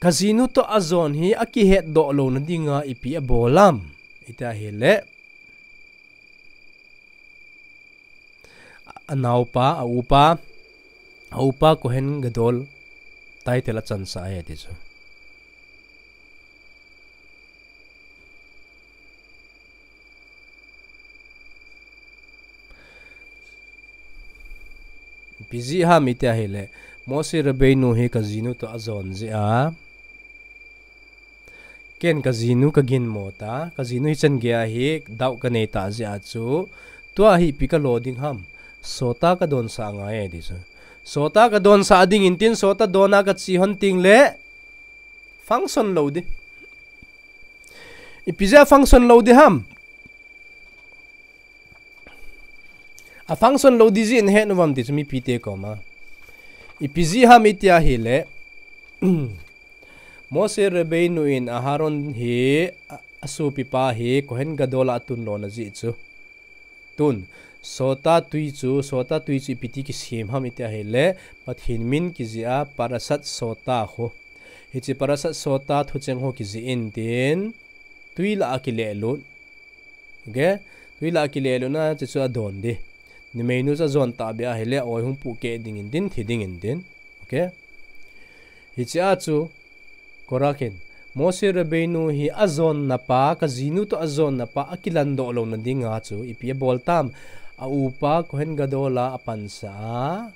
Kajinu toh ajon hi akihetdoh louna dinga ipi abol ham. Iti ahile. Anaopa, a upa, a upa Kohen Gadol title achansah e ti chu. Ipi jeh ham iti ahile, Moshe Rabbeinu hi kajinu toh ajon jeh a. Ken kajinu kaginmo ta, kajinu hichan gei a hi doubt kanei ta jeh a chu, tua hi ipi kalo ding ham, sota kadonsah ngai e ti chu. Sota kadonsah ding intin, sota dona kache hon tengle, function lou di. Ipi jeh a function lou di ham. A function lou di jeh in ahet nom uvam ti chu mipi te koma. Ipi jeh ham iti ahile. Moshe Rabbeinu in Aharon hi a, asopipa hi Kohen Gadol a atun lona jeh chu. Tun, sota tui chu, sota tui chu ipi ti kisem ham iti ahile, Pathen min kijih a parashat sota ho. Hiche parashat sota thucheng ho kijih intin, tui lah a kilelut. Okay? Tui lah a kilelut na, hiche chu adon di. Numeinu chu ajon tahbeh ahile, oi hung puhkeh ding intin, thi ding intin. Okay? Hiche a chu, Korach in, Moshe Rabbeinu hi ajonna pa, kajinu toh ajonna pa, akilandoh louna dinga chu, ipi abol tam, a upa, Kohen Gadol a apansah a.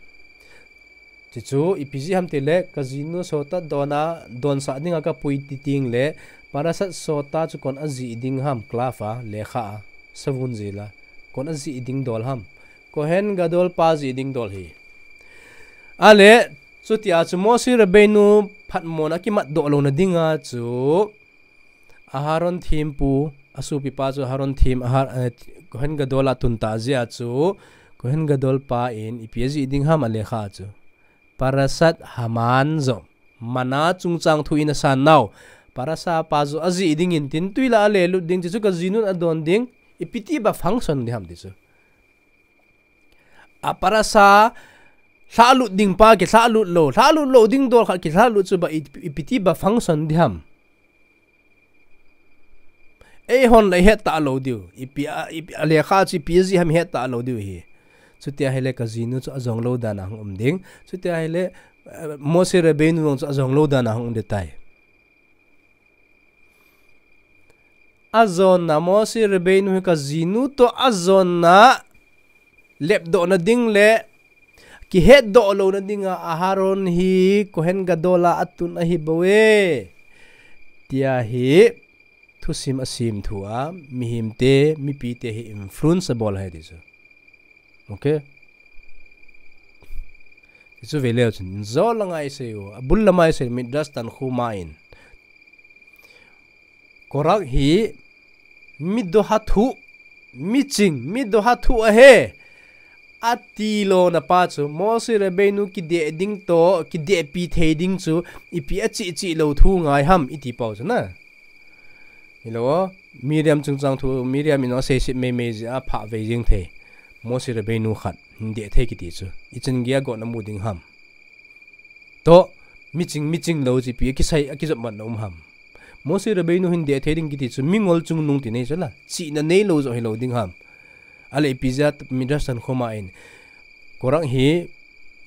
Chuchu, ipi jeh ham tile, kajinu sota dona, donsah dinga kapui ti tengle, parashat sota chu koin ajih ding ham, klav a, lekha a, savun jil a, koin ajih ding dol ham. Kohen Gadol pa jih ding dol hi. Ale, chutia chu Moshe Rabbeinu phatmona kimatdoh louna dinga chu Aharon thempu, asopipa chu Aharon them, Ahar-, eh, Kohen Gadol a atun ta jeh a chu Kohen Gadol pa in ipi ajih ding ham alekha chu. Parashat Haman joh. Mana chungchang thu in asan nau. Parasha pa joh ajih ding intin tui lah a alelut ding chu, chu kajinun adon ding. Ipi ti ba function di ham ti chu. A parasha lhalut ding pa kilhalut lou, lhalut lou ding dol khat kilhalut chu ba i-, ipi ti ba function di ham. Eihon le ihet talou diu, ipi a, ipi a lekha chu ipi ajih ham ihet talou diu hi. Chutia hile kajinu chu ajong lou dan a hung um ding. Chutia hile, eh, Moshe Rabbeinu jong chu ajong lou dan a hung um ding tai. Ajonna, Moshe Rabbeinu hi kajinu toh ajonna lepdohna ding le kihetdoh louna dinga Aharon hi Kohen Gadol a atun ahi bou e. Tia hi thusim asim thu a, mihemte, mipite hi influence abol ahi ti chu. Okay. Ti chu veleu chun, jol langa isei u, abul lama isei, Midrash Tanhuma in. Korach hi, midoha thu, miching, midoha thu ahi. Ati louna pa chu, Moshe Rabbeinu kideh ding toh, kidehpi thei ding chu, ipi achih chih lou thu ngai ham, iti pau chu na. Hilou, Miriam chungchang thu, Miriam in asei sip meimei jeh a phah vei jing thei. Moshe Rabbeinu khat, hin deh thei kiti chu. Ichan geiya gotna mu ding ham. Toh, miching, miching lou chu ipi, akisei, akijop man um ham. Moshe Rabbeinu hin deh thei ding kiti chu, mingol chungnung ti nei chu la. Chihna neilou joh hilou ding ham. Ale ipi jeh a Midrash Tanhuma in. Korach hi,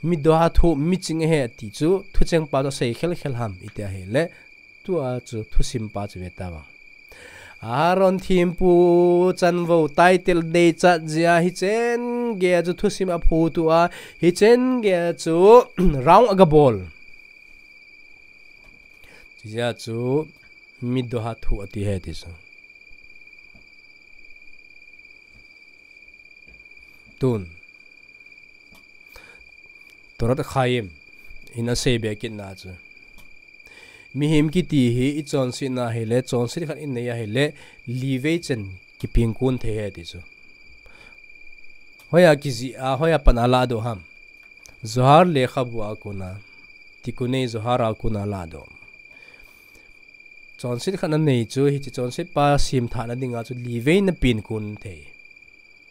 midoha thu, miching ahi ti chu, thucheng pa chu asei khel khel ham, iti ahile. Tua chu thusim pa chu ve tavang. Aharon thempu chanvou title deichat jeh a hichen geiya chu thusim aphutu a, hichen geiya chu round agabol. Chujeh a chu midoha thu ati ahi ti chu. Tun Torat Chaim in asei be kit na chu, mihem kiti hi i chonsetna ahile, chonset khat i nei ahile, livei chen kipingkun thei ahi ti chu. Hoiya kijih a, hoiya pat a ladoh ham? Zohar lekhabu a kona, Tikkunei Zohar a kona ladoh. Chonset khat na nei chu, hiche chonset pa semthah na dinga chu livei na pingkun thei.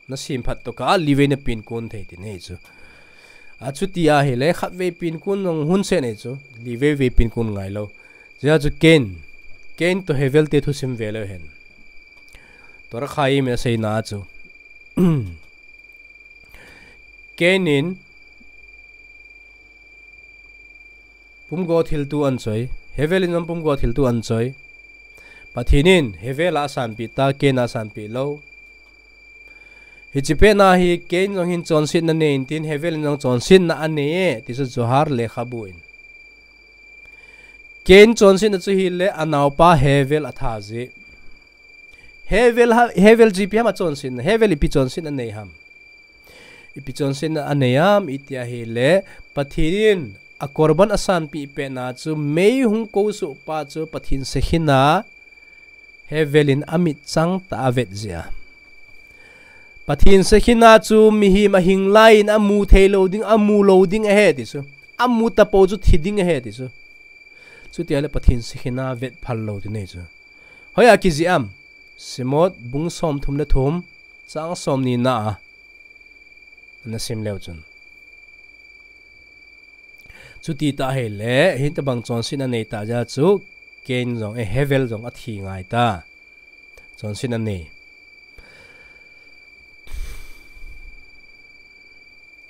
Na semphat tokah a livei na pingkun thei ti nei chu. Achuti ahile, khatvei pingkun jong hun seh nei chu, livei vei pingkun ngai lou. Hijeh chu Cain, Cain toh Hevel te thusim ve leu hen. Torat Chaim in asei na chu, Cain in pumgo thilto anchoi, Hevel in jong pumgo thilto anchoi. Pathen in Hevel a asanpeh ta, Cain a asanpeh lou. Hiche pet na hi Cain jong hin chonsetna anei intin, Hevel in jong chonsetna anei e, ti chu Zohar lekhabu in. Cain chonsetna chu hile anaopa Hevel atha jeh. Hevel ha, Hevel chu ipi ham achonsetna, Hevel ipi chonsetna anei ham? Ipi chonsetna anei ham iti ahile, Pathen in a korban asanpeh pet na chu mei hung kousoh pa chu Pathen Shekhinah, Hevel in amit chang tah a avet jeh a. Pathen Shekhinah chu mihem ahing lai in amu thei lou ding, amu lou ding ahi ti chu. Amu tapou chu thi ding ahi ti chu. Chuti ahile Pathen Shekhinah vet phal lou ti nei chu. Hoiya kijih ham? Shemot bung somthum le thum, chang somni na a. Ana sim leu chun. Chuti tah ahile, hitobang chonsetna anei tah jeh a chu, Cain jong, eh, Hevel jong athi ngai ta. Chonsetna anei.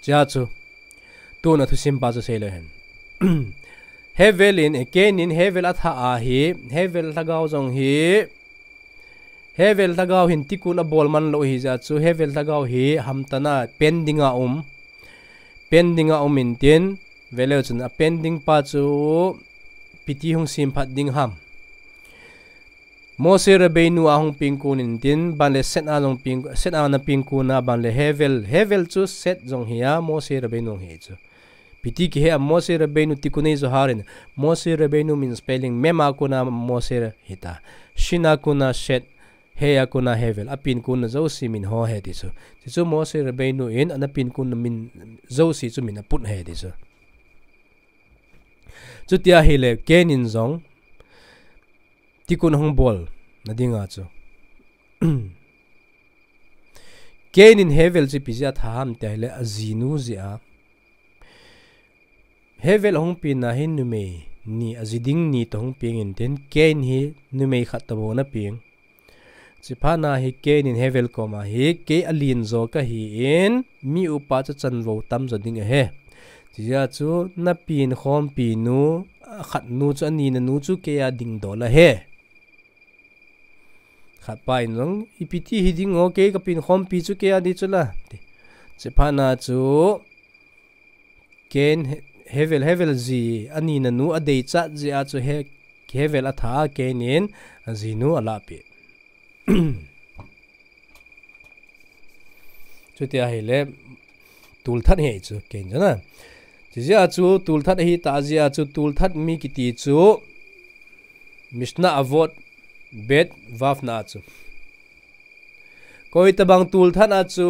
Hijeh chu, tuna thusim pa chu sei leu hen. Hevel in, eh, Cain in Hevel atha ahi, Hevel lhagao jong hi, Hevel lhagao hin tikkun abol man lou hijeh a chu, Hevel lhagao hi hamtah a pen dinga um. Pen dinga um intin, veleu chun apen ding pa chu ipi ti hung semphat ding ham? Moshe Rabbeinu a hung pingkun intin, ban le Seth a jong ping, Seth a ana pingkun a, ban le Hevel, Hevel chu Seth jong hi a, Moshe Rabbeinu jong hi chu. Ipi ti kihe a, Moshe Rabbeinu Tikkunei Zohar in, Moshe Rabbeinu min spelling, Mem a kona Moshe hita. Shin a kona Seth, He a kona Hevel, apingkun na jouse min ho ahi ti chu. Ti chu Moshe Rabbeinu in, ana pingkun na min jouse chu min aput ahi ti chu. Chuti ahile, Cain in jong, tikkun ahung bol na dinga chu. Cain in Hevel chu ipi jeh a atha ham ti ahile ajinu jeh a. Hevel ahung peng na hi numei ni, aji ding ni toh hung peng intin, Cain hi numei khat toh bou ana peng. Chuphat na hi Cain in Hevel koma hi, kei alen jo kahi in, mi upa chu chanvo tam jo ding ahi. Hijeh a chu, na pengkhompi nu, akhat nu chu, ani na nu chu kei a dingdol ahi. Khat pa in jong, ipi ti hi ding o, kei ka pengkhompi chu kei a ding chu la. Chuphat na chu, Cain, He-, Hevel, Hevel ji, ani na nu adeichat jeh a chu He-, Hevel atha a Cain in ajinu alahpeh. Chuti ahile, tulthat ahi chu, Cain chu na. Chujeh a chu, tulthat ahi tah jeh a chu, tulthat mi kiti chu, Mishnah Avot, Bet, Vav na chu. Koi tabang tulthat a chu,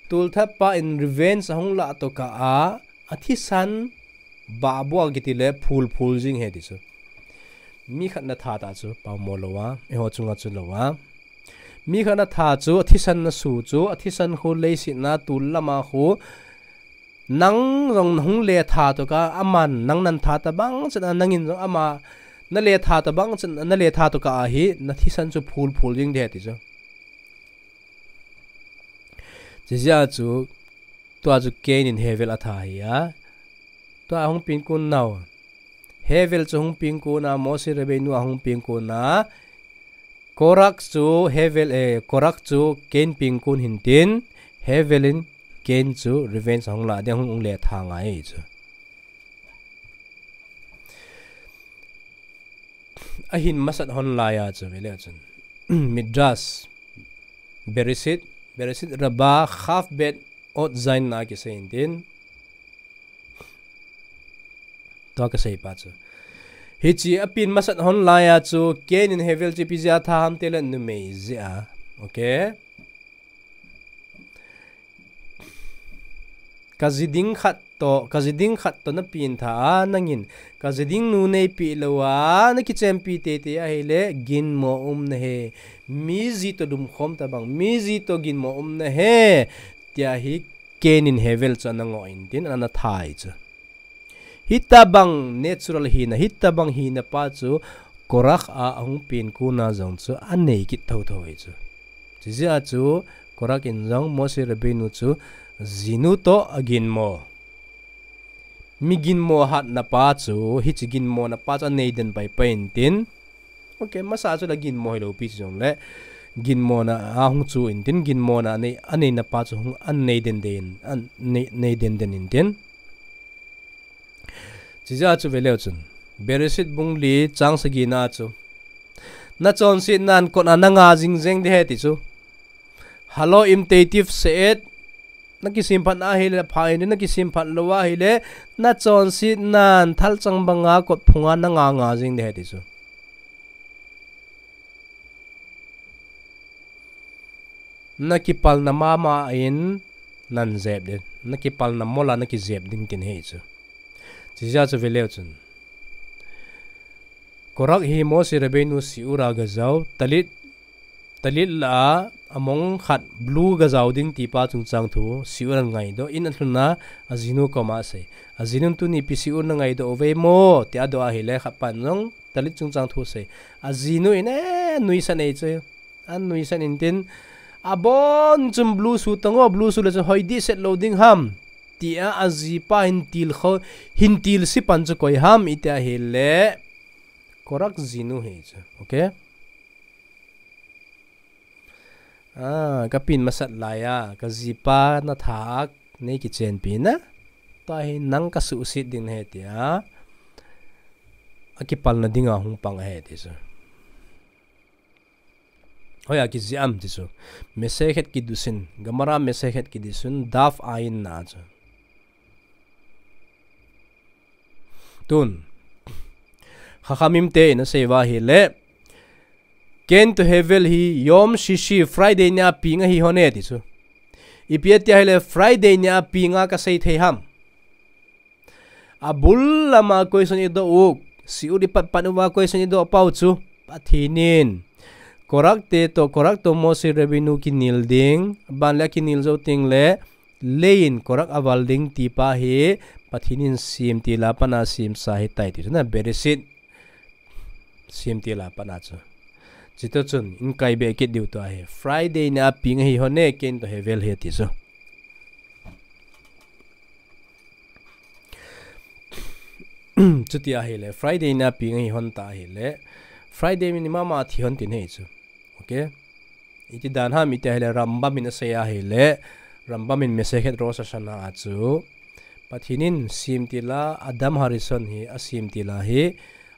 tulthat pa in revenge ahung lah tokah a, athisan, bahbua kiti le phul phul jing ahi ti chu. Mi khat na that a chu, pao mo lou a, eiho chunga chu lou a. Mi khat na that chu, athisan na su chu, athisan khu leiset na tul lama khu, nang jong na hung letha tokah a, aman nang natha tabang chan a, nangin jong ama na letha tabang chan a, na letha tokah a hi, na thisan chu phul phul jing ding ahi ti chu. Chujeh a chu, tua chu Cain in Hevel atha ahi a. Tua ahung pengkun nau. Hevel chu ahung pengkun a, Moshe Rabbeinu ahung pengkun a. Korach chu Hevel, eh, Korach chu Cain pengkun hintin, Hevel in Cain chu revenge ahung lah ding, ahung letha ngai chu. Ahin masat hon lai a chu, vele chun. Midrash, Bereshit, Bereshit Rabbah, Kaf Bet, Ot Zayin na kisei intin. Tua kasei pa chu. Hiche apen masat hon laiya chu, Cain in Hevel chu ipi jeh a tha ham tile numei jeh a. Okay? Kaji ding khat toh, kaji ding khat toh napen tha a, nangin kaji ding nu neipeh lou a, nakichenpi teitei ahile, ginmo um nahi. Mi ji toh lumkhom tabang, mi ji toh ginmo um nahi. Tia hi Cain in Hevel chu ana ngoh intin, ana thai chu. Hitabang natural hina, hitabang hina pa chu Korach a ahung pen kona jong chu anei kit thotho hi chu. Chijeh a chu Korach in jong Moshe Rabbeinu chu jinu toh aginmo. Mi ginmo hatna pa chu, hiche ginmona pa chu anei den paipai intin. Okay, masa chu la ginmo hilou pi chu jongle. Ginmona ahung chu intin, ginmona anei, aneina pa chu hung anei den den, anei, nei den den intin. Chijeh a chu veleu chun. Bereshit bung li chang sagi na chu. Nachonset nan kot a nanga jing jeng ding ahi ti chu. Halo im teitif seet. Nakisemphat ahile pha intin, nakisemphat lou ahile. Nachonset nan thalchang banga kot phunga nanga nga jing ding ahi ti chu. Nakipalna mama in nan jep ding. Nakipalna mola nakijep ding tina ahi chu. Chijeh a chu veleu chun. Korach hi Moshe Rabbeinu shiur a gajao, talit, talit la a among khat blue gajao ding ti pa chungchang thu, shiur a ngaidoh, in alhun a ajinu koma asei. Ajinun tuni ipi shiur nangaidoh uve mo, tia adoh ahile khat pan jong, talit chungchang thu asei. Ajinu in, eh, nuisat nei chu. Anuisat intin, abon chun blue shoe tang o, blue shoe le chun hoi dehset lou ding ham. Tia ajipa hin til kho, hin tilse pan chu koi ham, iti ahile. Korach jinu ahi chu. Okay? Ah, kapen masat laiya, kajipa natha a nei kichenpi na. Tua hi nang kasuhset ding nahi tia. Akipalna dinga hung pang ahi ti chu. Hoiya kijih am ti chu. Masechet Kiddushin. Gemara Masechet Kiddushin, Daf Ayin na chu. Tun. Chachamim te in asei uva ahile. Cain to Hevel hi Yom Shishi, Friday nia peng ahi hon e ti chu. Ipi ati ahile Friday nia peng a kasei thei ham. Abul lama question idoh u, shiur ipat pat uva question idoh pau chu, Pathen in. Korach te toh, Korach toh Moshe Rabbeinu kinel ding, aban le akinel jou teng le, lei in Korach aval ding ti pa hi, Pathen in semtil a pat a semsa ahitai ti chu na, Bereshit. Semtil a pat a chu. Chuti chun, in kai be kit diu tua hi. Friday nia peng ahi hon e, Cain to Hevel hi ti chu. Chuti ahile, Friday nia peng ahi hon ta ahile. Friday ni mama thi hon tina ahi chu. Okay? Iti dan ham iti ahile Rambam in asei ahile, Rambam in Masechet Rosh Hashanah a chu, Pathen in semtil a Adam Harishon hi, asemtil a hi,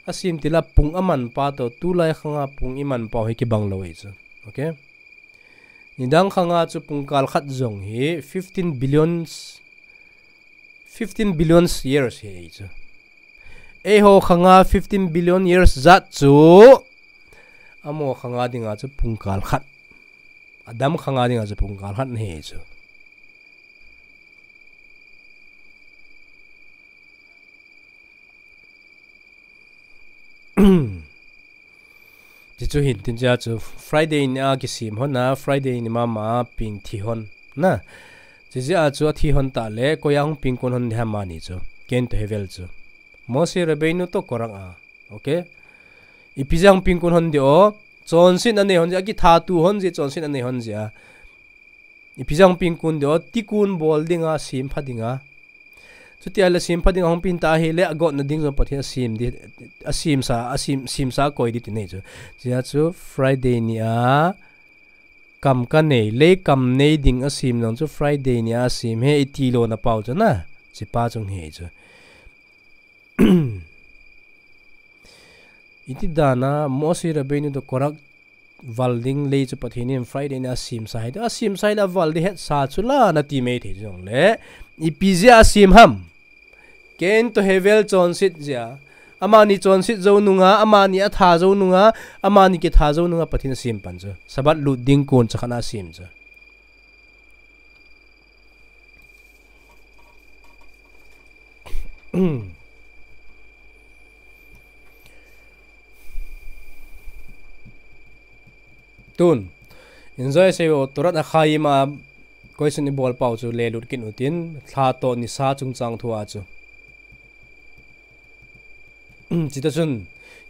asemtil a pung aman pa toh, tulai khang a pung iman pau hi kibang lou ahi chu. Okay? Nidang khang a chu pungkal khat jong hi, fifteen billions, fifteen billions years hi ahi chu. Eiho khang a fifteen billion years jat chu, amaho khang a dinga chu pungkal khat. Adam khang a dinga chu pungkal khat ahi chu. Chuti chu hin tin jeh a chu Friday nia kisem hon a, Friday ni mama a peng thi hon. Na. Chuti jeh a chu athi hon ta le, koiya hung peng kon hon ding ham amani chu. Cain to Hevel chu. Moshe Rabbeinu toh Korach a. Okay? Ipi jeh a hung peng kon hon ding o. Chonset anei hon jeh a, akithatu hon jeh, chonset anei hon jeh a. Ipi jeh a hung peng kon ding o, tikkun bol dinga, sempha dinga. Chuti ahile sempha dinga hung peng ta ahile, agotna ding jong Pathen in asem ding, asemsa, asem, semsa akoi ding tina ahi chu. Chuti a chu Friday nia, kam kanei, lei kam nei ding asem jong chu Friday nia asem ahi iti lona pau chu na, chuti pa chung ahi chu. Iti dan a Moshe Rabbeinu toh Korach val ding lei chu Pathen in Friday ni a asemsa ahi. Asemsa ahile aval ding hetsa chu la nati mai thei jongle, ipi jeh a asem ham? Cain toh Hevel chonset jeh a. Amani chonset jou nunga, amani atha jou nunga, amani kitha jou nunga Pathen in asem pan chu. Sabbath lut ding kon chakhat na asem chu. Tun, enjoy seiyu, Torat Achaim a question ibol pau chu lelut kit utin, lha toh nisa chungchang thu a chu. Chutah chun,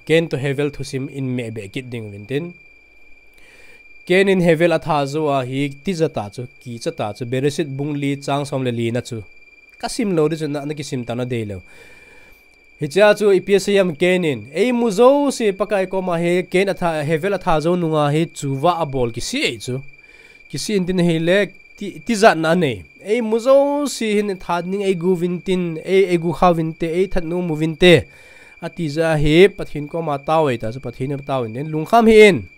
Cain toh Hevel thusim in meh beh kit ding uvin tin. Cain in Hevel atha jou ahi, tija ta chu, kicha ta chu, Bereshit bung li chang som le li na chu. Kasim lou ding chu na, nakisim ta nadei lou. Hichea chu ipi asei ham Cain in. Eimu jouse Pakai koma hi Cain atha, Hevel atha jou nunga hi chuva abol kisei chu. Kisei in tin ahile ti, tijat na anei. Eimu jouse hin that ding eigu uvin tin, ei, eigu kha uvin te, eithat nom uvin te. Ati jeh a hi Pathen koma tao e ta chu Pathen in tao in tin. Lungkham hih in.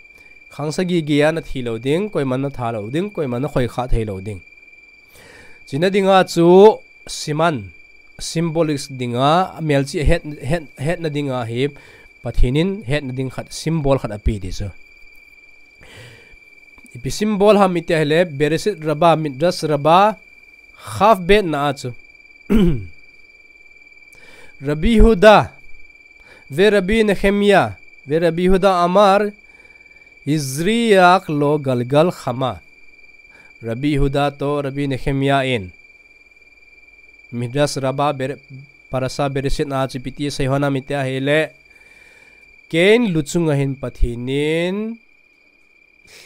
Khang sagi geiya nathi lou ding, koiman natha lou ding, koiman nakhoi kha thei lou ding. Chuna dinga chu siman, symbolics dinga, melchih het, het, hetna dinga hi Pathen in hetna ding khat, symbol khat ape ding chu. Ipi symbol ham iti ahile, Bereshit Rabbah, Midrash Rabbah, Chaf bet na a chu. Rabbi Yehuda, ve Rabbi Nehemiah, ve Rabbi Yehuda amar, Izriak lo galgal chama. Rabbi Yehuda toh Rabbi Nehemiah in Midrash Rabbah Bere-, Parasha Bereshit na chu ipi ti asei hon ham iti ahile, Cain luchunga hin Pathen in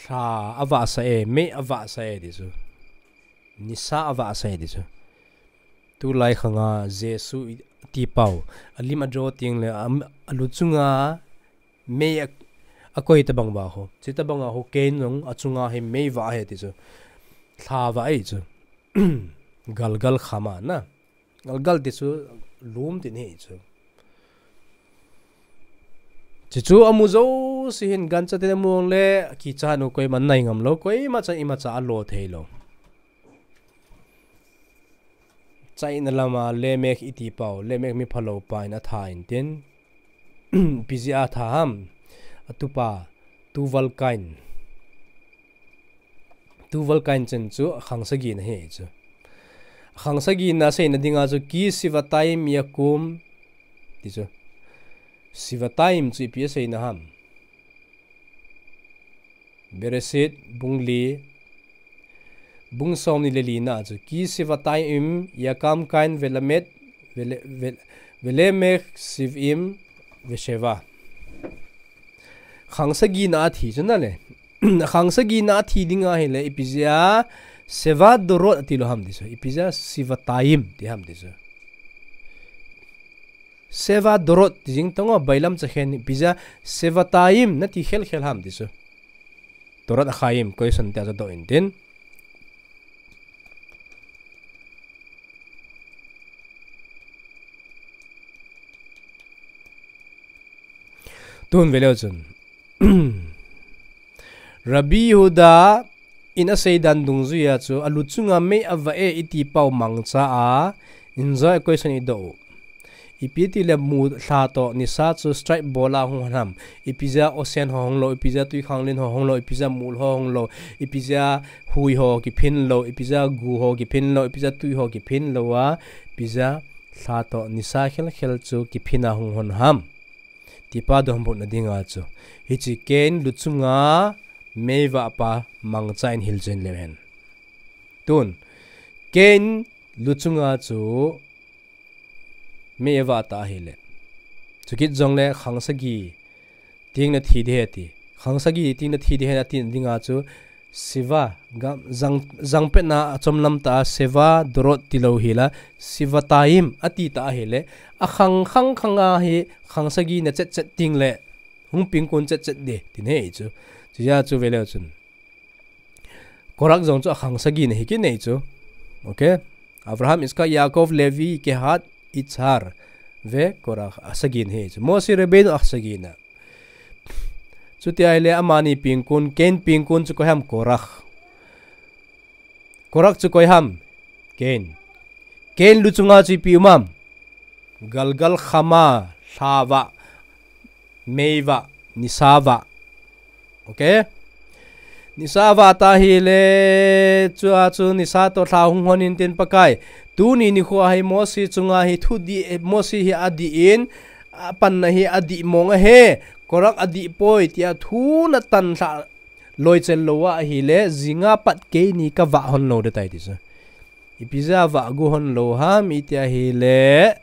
lha avahsa e, mei avahsa e ti chu. Nisa avahsa e ti chu. Tulai khanga Jesu i, ti pau. Alim ajo teng le, am, aluchunga mei a, akoi tabang va ho. Chutabang a ho Cain jong achunga hi mei vah ahi ti chu. Lha vah ahi chu. Galgal chama na. Galgal ti chu lum ti ahi chu. Chuchu amu jouse hin gancha tin amu le, kicha nu koiman nai ngam lou, koima chan imacha alo thei lou. China lama Lamech iti pau, Lamech mi phalou pa in atha in tin. Ipi jeh a atha ham, atupa, Tuval Cain. Tuval Cain chen chu akhang sagi na ahi chu. Akhang sagi na aseina dinga chu ki Shivataim yakum ti chu. Shivataim chu ipi aseina ham. Bereshit, bung li, bung som ni le li na chu. Ki Shivataim yakam Cain velamed, vele-, ve-, velamech shivim vesheva. Khang sagi na athi chu na le. Khang sagi na athi dinga ahile, ipi jeh a, sheva dorot ati lou ham ti chu. Ipi jeh a, Shivataim ti ham ti chu. Sheva dorot ti jing tonga bailam chakhen ipi jeh a, Shivataim nati khel khel ham ti chu. Torat Achaim question tia chu doh in tin. Tun ve leu chun. Rabbi Yehuda in asei dan dungjuia chu, aluchunga mei avah e iti pau mangcha a, enjoy question idoh u. Ipi ti le mu lha toh nisa chu strike bol a hung hon ham. Ipi jeh a ocean ho hung lou, ipi jeh a tuikhanglen ho hung lou, ipi jeh a mol ho hung lou, ipi jeh a hui ho kiphin lou, ipi jeh a gu ho kiphin lou, ipi jeh a tui ho kiphin lou a, ipi jeh a lha toh nisa khel khel chu kiphin a hung hon ham. Tipa dohbutna dinga chu. Hiche Cain luchunga mei vah pa mangcha in hilchen leu hen. Tun, Cain luchunga chu mei avah ta ahile. Chukit jongle khang sagi teng na thi ding ahi ti. Khang sagi teng na thi ding ahi ati dinga chu Sheva, gam, jang, jangpetna achom lam ta a Sheva dorot tilou hila, Shivataim ati ta ahile, akhang khang khang a hi khang sagi na chet chet teng le, hung ping kon chet chet ding, tin ahi chu. Chuja chu ve leu chun. Korach jong chu akhang sagi na hi kit ahi chu. Okay. Abraham, Yitzchak, Yaakov, Levi, Kehat, Issachar. Ve Korach asagi na ahi chu. Moshe Rabbeinu asagi na. Chuti ahile amani pingkun, Cain pingkun chu koi ham? Korach. Korach chu koi ham? Cain. Cain lu chunga chu ipi um am? Galgal khama, lha vah, mei vah, nisa vah. Ok? Nisa vah ta hile, chua chu nisa toh lha hung hon intin Pakai. Tuni nikho a hi Mose chunga hi thu dih, Mose hi adih in, apanna hi adih mong ahi, Korach adih poi, tia thu natan lha loichel lou ahile, jinga pat keini kavah hon lou ding tai ti chu. Ipi jeh a vah gu hon lou ham iti ahile,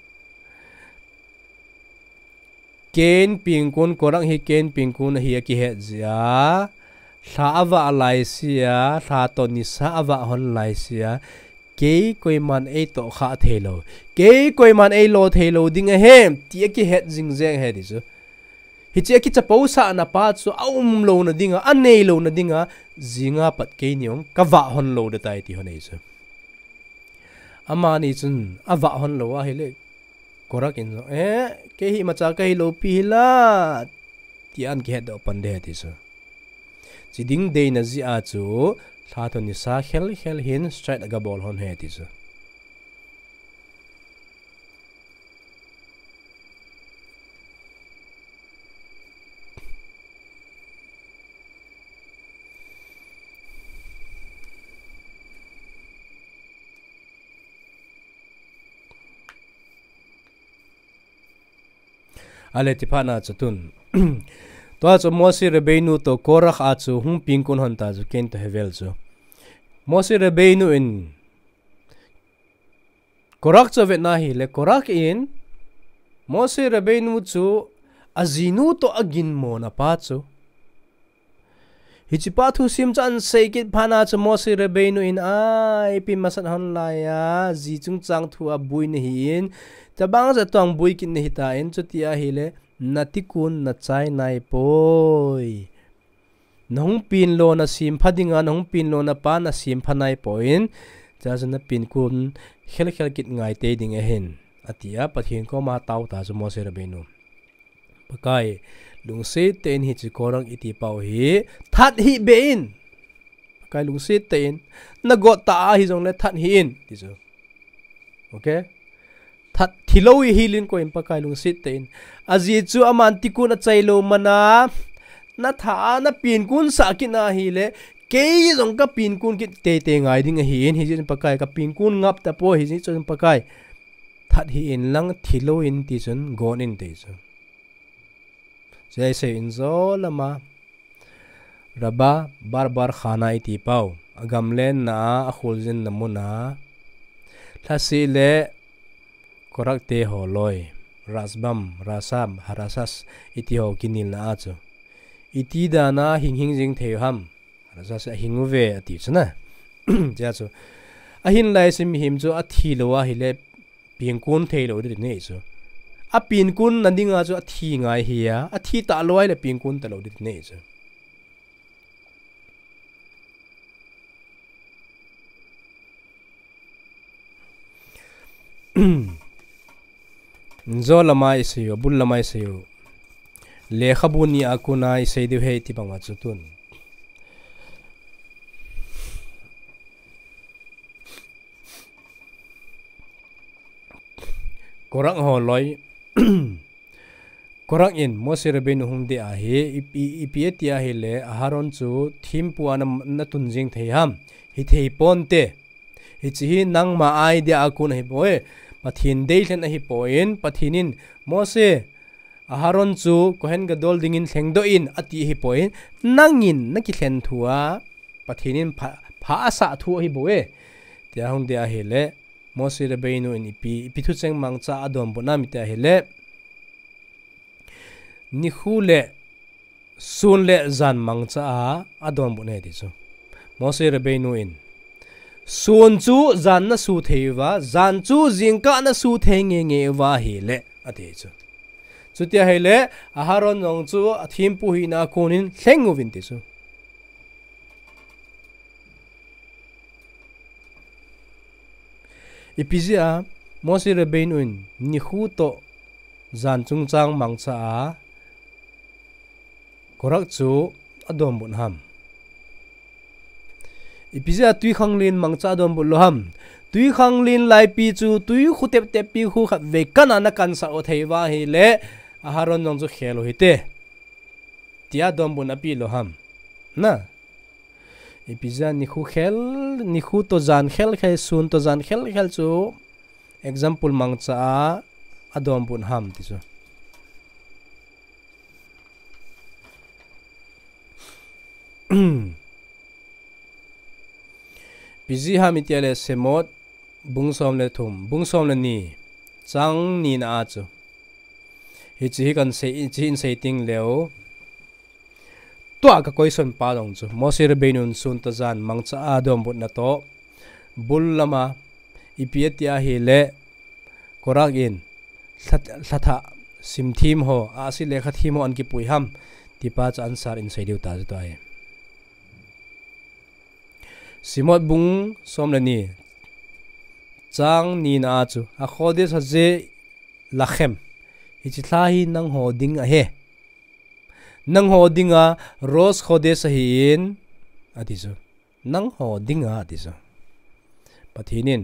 Cain pingkun, Korach hi Cain pingkun ahi akihet jeh a, lha avah laise a, lha toh nisa avah hon laise a, kei koiman eitoh kha thei lou, kei koiman eilo thei lou ding ahi, ti akihet jing jeng ahi ti chu. Hiche akichapousahna pa chu aum louna dinga, anei louna dinga, jinga pat keini jong kavah hon lou ding tai ti hon ahi chu. Amani chun avah hon lou ahile, Korach in jong, eh, kei hi imacha kahi lou pi hila, ti an kihet doh pan ding ahi ti chu. Chi ding deina jeh a chu, lha toh nisa khel khel hin straight aga bol hon ahi ti chu. Ale ti phat na chu tun. Tua chu Moshe Rabbeinu toh Korach a chu hung pingkun hon ta chu Cain toh Hevel chu. Moshe Rabbeinu in Korach chu avet na hile, Korach in Moshe Rabbeinu chu ajinu toh aginmo na pa chu. Hiche pa thusim chu ahin sei kit phat na chu Moshe Rabbeinu in, a, ipi masat hon lai a, ji chungchang thu a buina ahin, tabang jeh a tua bui kit na ahi tan, chuti ahile, na tikkun na chai nai poi. Na hung pin lou na sempha dinga, na hung pin lou na pa na sempha nai poi, chua chu na pingkun khel khel kit ngai tei ding ahin, ati a, Pathen koma tao ta chu Moshe Rabbeinu. Pakai, lungset tah in hiche Korach iti pau hi that hih beh in. Pakai, lungset tah in, na got tah ahi jongle that hih in, ti chu. Ok? That thi lou ihi lin koi in Pakai lungset tah in. Ajeh chu aman tikkun achai lou man a, na that a, na pingkun sah kit na ahile, kei jong ka pingkun kit tei tei ngai ding ahin, hijeh chun Pakai ka pingkun ngap tapoi, hijeh chun Pakai that hih in lang thi lou in ti chun gon in ti chu. Chua isei in jo lama, Rabba Barbar Khana iti pau, agamlen na a, akholjin na mun a, lhasi le Korach te ho loi, Rasbam, Rasam, Harasas iti ho kinil na a chu, iti dan a hing hing jing thei u ham? Harasas a hing uve ati chu na. Chua chu, ahin lai sim mihem chu athi lou ahile, pingkun thei lou ding ahi chu. Apingkun na dinga chu athi ngai ahi a, athi talou ahile pingkun talou ding ahi chu. Jo lama isei u, bul lama isei u. Lekhabu ni a kona isei diu ahi ti bang a chu tun. Korach ho loi. Korach in Moshe Rabbeinu hung dei ahi, ipi, ipi ati ahile, Aharon chu thempu a na, na tun jing thei ham? Hithei ponte. Hiche hi nangma idea a kon ahipoi. Pathen deilhen ahipoi. Pathen in, Moshe, Aharon chu Kohen Gadol dingin lhengdoh in ati ahipoi. Nangin nakilhen thu a, Pathen in pha, pha asah thu ahibou e. Tia hung dei ahile, Moshe Rabbeinu in ipi, ipi thucheng mangcha a adonbut nam iti ahile, nikho le sun le jan mangcha a adonbut e ti chu. Moshe Rabbeinu in, sun chu jan nasuh thei uva, jan chu jingkah nasuh thei nge nge uva ahile, ati chu. Chuti ahile, Aharon jong chu athempu hina a konin lheng uvin ti chu. Ipi jeh a, Moshe Rabbeinu in nikho toh jan chungchang mangcha a, Korak chu adonbut ham? Ipi jeh a Twikhanglen mangcha adonbut lou ham? Twikhanglen laipi chu twi khu tep tep pi khu khatvei kana na kansah u thei uva ahile, Aharon jong chu khel u hite, tia donbut na pi lou ham? Na. Ipi jeh a nikho khel, nikho toh jan khel khel, sun toh jan khel khel chu example mangcha a adonbut ham ti chu. Ipi jeh ham itile Shemot bung som le thum, bung som le ni, chang ni na a chu. Hiche hi kan sei, hiche hin sei ting leu. Tua ka question pa jong chu, Moshe Rabbeinu in sun toh jan mangcha a donbutna toh, bul lama, ipi ati ahile, Korak in, lha, lhathah, sim thim ho, ahsi lekha thim ho an kipui ham, ti pa chu answer in sei diu ta chu tua hi. Shemot bung som le ni, chang ni na a chu, HaChodesh HaZeh Lachem. Hiche lha hi nangho ding ahi. Nangho dinga Rosh Chodesh ahin, ati chu. Nangho dinga, ati chu. Pathen in,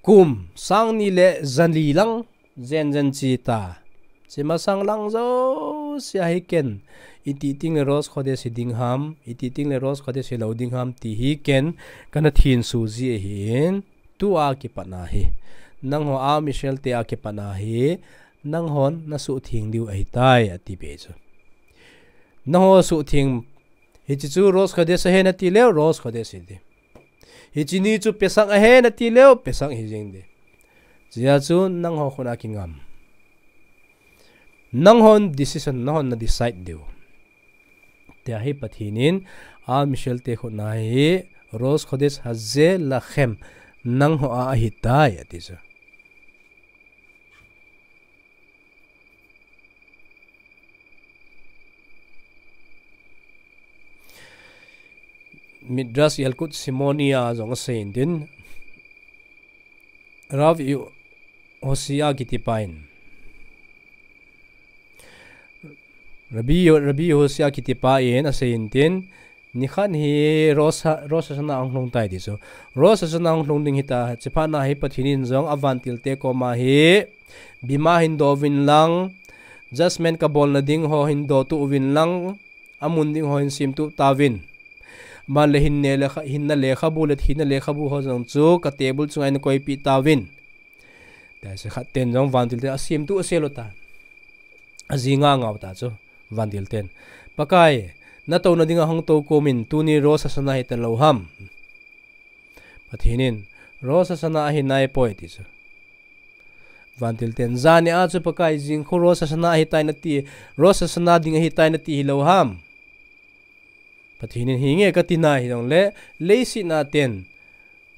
kum sang ni le ja li lang jen jen che ta. Hiche masang lang jouse a hi ken, iti teng le Rosh Chodesh hi ding ham, iti teng le Rosh Chodesh hi lou ding ham, ti hi ken, kana thensu ji ahin, tua kipat na hi. Nangho Am Israel te a kipat na hi, nanghon na suhtheng diu ahitai, ati be chu. Nangho suhtheng, hiche chu Rosh Chodesh ahi nati leu, Rosh Chodesh hi ding. Hiche ni chu Pesach ahi nati leu, Pesach hi jing ding. Hiche a chu nangho khut a kingam. Nanghon decision, nanghon na decide diu. Tia hi Pathen in, Am Israel te khut na hi, Rosh Chodesh HaZeh Lachem, nangho a ahitai, ati chu. Midrash Yalkut Simoni a jong asei in tin, Rav Yu-, Hosia kiti pa in, Rabbi Yu-, Rabbi Hosia kiti pa in asei in tin, nikhat hi Rosh Ha-, Rosh Hashanah ahung lhung tai ti chu. Rosh Hashanah ahung lhung ding hita, hiche phat na hi Pathen in jong avantil te koma hi, bima hin do uvin lang, judgment kabolna ding ho hin do tuh uvin lang, amun ding ho hin semtup tauvin. Aban le hinna lekha, hinna lekhabu le thina lekhabu ho jong chu ka table chunga hin koipeh tauvin. Tahsa khat ten jong vantil ten asemtup asel u ta. Ajing a ngah u ta chu, vantil ten. Pakai, natouna dinga hung tou komin, tuni Rosh Hashanah hi talou ham? Pathen in, Rosh Hashanah ahi naipoi ti chu. Vantil ten, jani a chu Pakai jing khu Rosh Hashanah ahitai nati, Rosh Hashanah ding ahitai nati hilou ham? Pathen in, hinge kati nai hijongle, leiset a ten,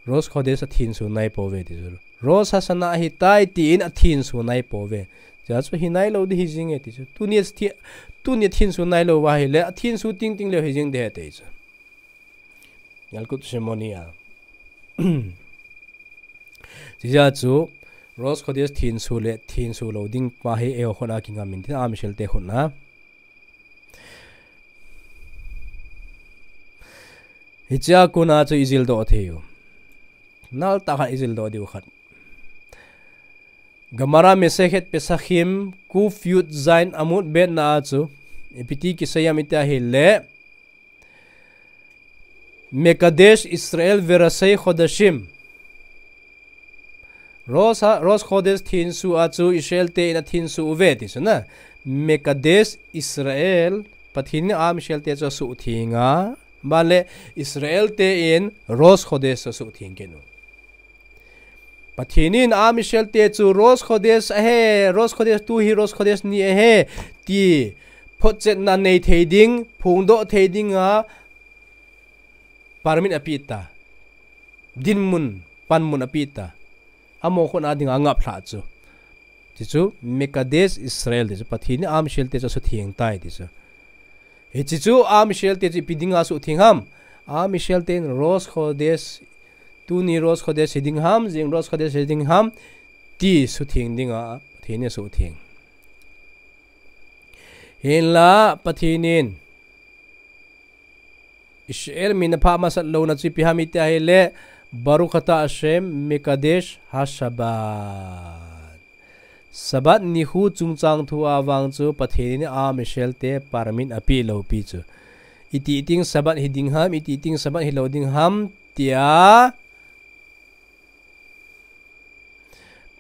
Rosh Chodesh athenso naipouve ti chu. Rosh Hashanah ahitai tin athenso naipouve. Hiche a chu hi nailou ding hi jinge ti chu. Tuni a thi-, tuni a thenso nailou va ahile, athenso tingting leu hi jing ding ahi ti chu. Yalkut Simoni a. Hiche a chu, Rosh Chodesh thenso le thenso lou ding pa hi eiho khut a kingam in tin, Am Israel te khut a. Hiche a kon a chu i jildoh thei u. Nal tah khat i jildoh diu khat. Gemara Masechet Pesachim, Kuf Yud Zayin Amud Bet na a chu, ipi ti kisei ham iti ahile, Mekadesh Israel Verashi Chodashim. Rosh ha-, Rosh Chodesh thenso a chu Israel te in athenso uve ti chu na. Mekadesh Israel, Pathen in Am Israel te chu asuhtheng a. Aban le Israel te in Rosh Chodesh chu asuhtheng kit u. Pathen in Am Israel te chu Rosh Chodesh ahi, Rosh Chodesh tu hi Rosh Chodesh ni ahi, ti photchetna nei thei ding, phongdoh thei ding a, permit apeh ta. Dinmun, panmun apeh ta. Amaho khut a dinga angaplhah chu. Hiche chu, Mekadesh Israel ti chu, Pathen in Am Israel te chu asuhtheng tai ti chu. Hiche chu, Am Israel te chu ipi dinga asuhtheng ham? Am Israel te in Rosh Chodesh, tuni Rosh Chodesh hi ding ham, jing Rosh Chodesh hi ding ham, ti suhtheng dinga, Pathen in asuhtheng. Hinla Pathen in Israel mi na pha masat louna chu ipi ham iti ahile, Baruch ata Hashem mekadesh hashabbat. Sabbath nikho chungchang thu a vang chu Pathen in Am Israel te permit apeh lou pi chu. Iti ting Sabbath hi ding ham, iti ting Sabbath hi lou ding ham, tia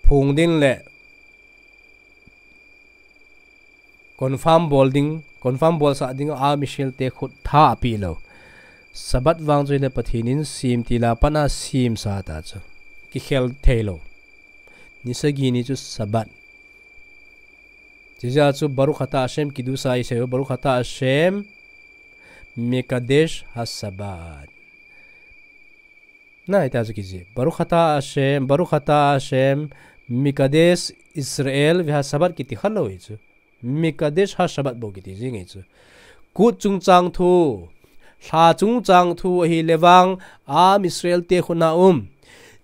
phung ding le confirm bol ding, confirm bolsah ding a Am Israel te khut tha apeh lou. Sabbath vang chu le Pathen in sem tila pat a semsa ta chu. Kikhel thei lou. Ni sagi ni chu Sabbath. Chijeh chu Baruch ata Hashem kedusha isei, Baruch ata Hashem mekadesh hashabbat. Na, ita chu kiji. Baruch ata Hashem, Baruch ata Hashem mekadesh Israel vehashabbat kiti khalou hi chu. Mekadesh hashabbat bou kiti jing hi chu. Kut chungchang thu, lha chungchang thu ahile vang, Am Israel te khut a um.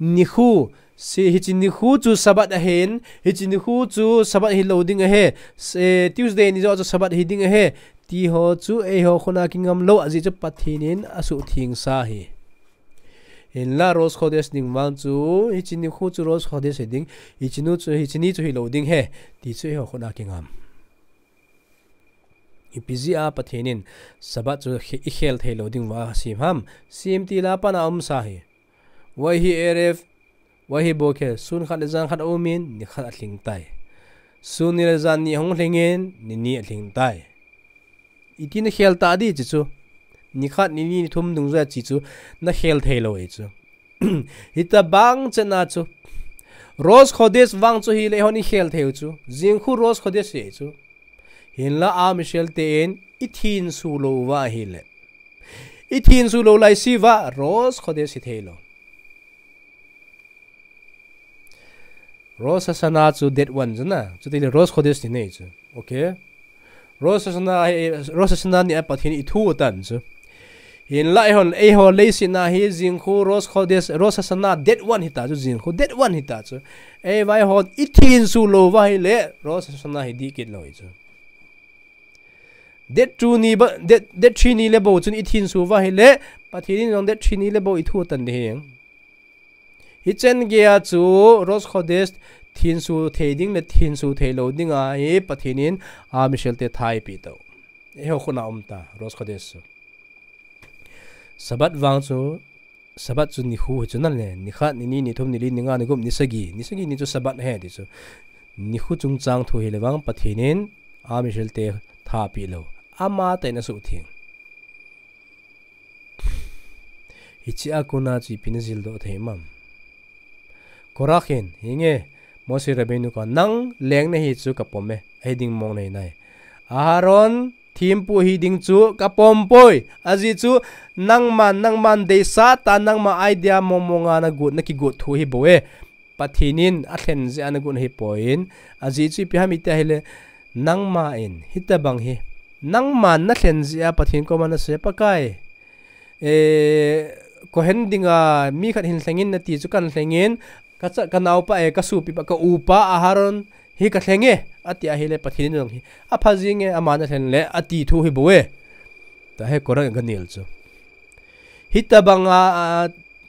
Nikho, hiche nikho chu Sabbath ahin, hiche nikho chu Sabbath hi lou ding ahi, Tuesday ni joh chu Sabbath hi ding ahi, ti ho chu eiho khut a kingam lou, ajeh chu Pathen in asuhthengsa ahi. Hinla Rosh Chodesh ding vang chu, hiche nikho chu Rosh Chodesh hi ding, hiche ni chu, hiche ni chu hi lou ding ahi, ti chu eiho khut a kingam. Ipi jeh a Pathen in Sabbath chu ikhel thei lou ding uva asem ham, sem tila pat a umsa ahi. Vayehi erev, vayehi boker, sun khat le jan khat aumin, ni khat alhing tai. Sun ni le jan ni ahung lhingin, ni ni alhing tai. Iti nakhel ta di hiche chu. Ni khat, ni ni, ni thum dungjuia hiche chu nakhel thei lou ahi chu. Hitobang chan a chu Rosh Chodesh vang chu hile eihon ikhel thei u chu. Jing khu Rosh Chodesh ahi chu. Hinla Am Israel te in ithenso lou uva ahile, ithenso lou laise uva Rosh Chodesh hithei lou. Rosh Hashanah chu date one chu na, chutile Rosh Chodesh ni nei chu. Okay. Rosh Hashanah, Rosh Hashanah ni a Pathen in ithu atan chu. Hinla eihon, eiho leiset a hi jing khu Rosh Chodesh, Rosh Hashanah date one hita chu, jing khu date one hita chu. Eiho ithenso lou uva ahile Rosh Hashanah hi dih kit lou ahi chu. Date two ni ba, date, date three ni le bou chun ithenso uva ahile, Pathen in jong date three ni le bou ithu atan ding ahi. Hichan geiya chu Rosh Chodesh thenso thei ding le thenso thei lou ding ahi Pathen in Am Israel te tha eipeh tau. Eiho khut a um ta Rosh Chodesh chu. Sabbath vang chu, Sabbath chu nikho hi chu nale, ni khat, ni ni, ni thum, ni li, ni nga, ni gup, ni sagi, ni sagi ni chu Sabbath ahi ti chu. Nikho chungchang thu hile vang Pathen in Am Israel te tha apeh lou. Amatah in asuhtheng. Hiche a kona chu ipi najil doh thei ham. Korach in, hinge, Moshe Rabbeinu koma, nang leng nahi chu kapom e, ahi ding mong nahi nai. Aharon thempu ahi ding chu kapom poi. Ajeh chu nangman, nangman deisah tah, nangma idea mong mong a nagot, nakigot thu ahi bou e. Pathen in alhen jeh a nagot ahi poi. Ajeh chu ipi ham iti ahile, nangma in hitobang hi, nangman nalhen jeh a Pathen koma nasei, Pakai, eh, Kohen dinga mi khat hin lhengin nati chu kan lhengin, ka cha, ka naopa, eh, ka sopipa, ka upa Aharon hi ka lheng e, ati ahile Pathen in jong hi apha jing e, ama nalhen le ati thu ahi bou e. Tia hi Korach in aganel chu. Hitobang a, a,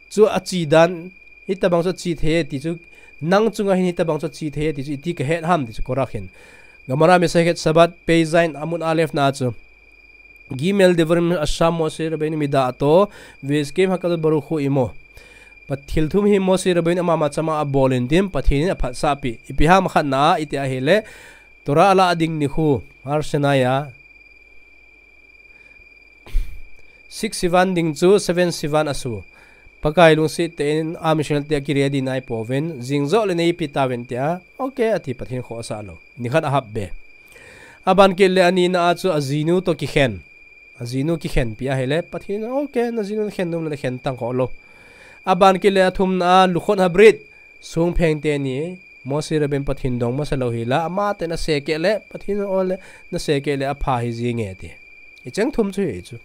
chu ache dan, hitobang chu ache thei e ti chu, nang chunga hin hitobang chu ache thei e ti chu, iti kahet ham ti chu Korach in. Gemara Masechet Shabbat, Pei Zayin Amud Aleph na chu. Gimel Devarim Asham Moshe Rabbeinu mida'ato, Ve'askem Hakadosh Baruch Hu Imo. Pa thil thum hi Moshe Rabbeinu ama machama abol in tin, Pathen in aphatsah pi. Ipi ham khatna, iti ahile, Torah alah ding nikho, Har Sinai a, Six Sivan ding chu seven Sivan asu. Pakai lungset tah in Am Israel te akiready nai pouvin, jing joh le neipi tauvin tia. Okay, ati Pathen khohsah lou. Nikhat ahap be. Aban kit le anina a chu ajinu toh kikhen. Ajinu kikhen pi ahile, Pathen, okay, najinu nakhen nom le nakhen tang khoh lou. Aban kit le athumna a Luchot Habrit, songpheng teni, Moshe Rabbeinu Pathen dong masa lou hi la, amatah in asei keh le, Pathen in o le, nasei keh le, apha hi jing e ti. Hicheng thum chu hi chu.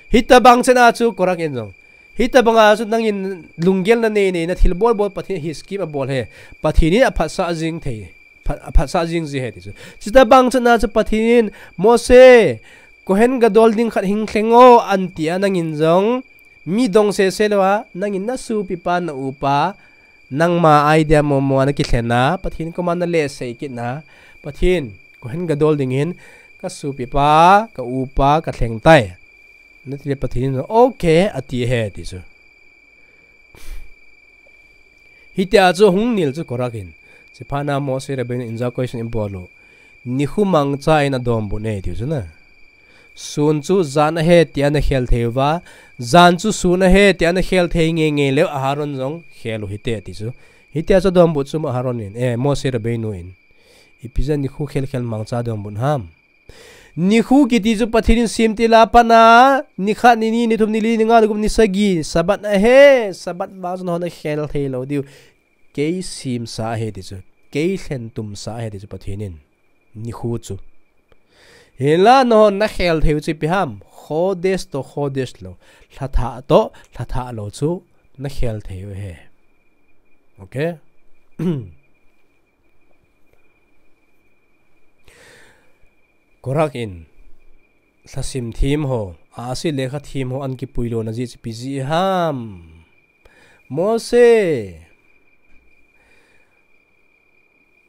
Hitobang chan a chu Korach in jong. Hitobang a chu nangin lunggel nanei nei, nathil bol bol Pathen hi scheme abol e. Pathen in aphatsah jing thei. Phat, phat sa jing ji ahi ti chu. Chuti bang chu na chu Pathen in, Mose, Kohen Gadol ding khat hung lheng o, ati a nangin jong, mi dong sese lou a, nangin na sopipa na upa, nangma idea momo a na kilhen a, Pathen koma na lhasei kit na, Pathen, Kohen Gadol ding hin, ka sopipa, ka upa, ka lheng tai. Nati le Pathen in, okay, ati ahi ti chu. Hitia chu hung nil chu Korach in. Chuphat na Mose Rabbeinu in ja question in bol u. Nikho mangcha in adonbut e ti chu na. Sun chu jan ahi tia na khel thei uva. Jan chu sun ahi tia na khel thei ngeingei leh Aharon jong khel u hite ti chu. Hitia chu adonbut chu Aharon in. Eh, Mose Rabbeinu in. Ipi jeh a nikho khel khel mangcha adonbut ham. Nikho kiti chu Pathen in semtil a pat a, nikhat, nini, nithum, nili, ninga, nigup, nisagi, Sabbath ahi, Sabbath vang chu nahon nakhel thei lou diu. Kei semsa ahi ti chu, kei lhentumsa ahi ti chu Pathen in. Nikho chu. Hinla nahon nakhel thei u chu ipi ham, Chodesh toh Chodesh lou, lhathah toh lhathah lou chu nakhel thei u ahi. Okay? Korach in, lhasim them ho, ahsi lekha them ho ana kipui louna jeh chu ipi jeh ham. Mose,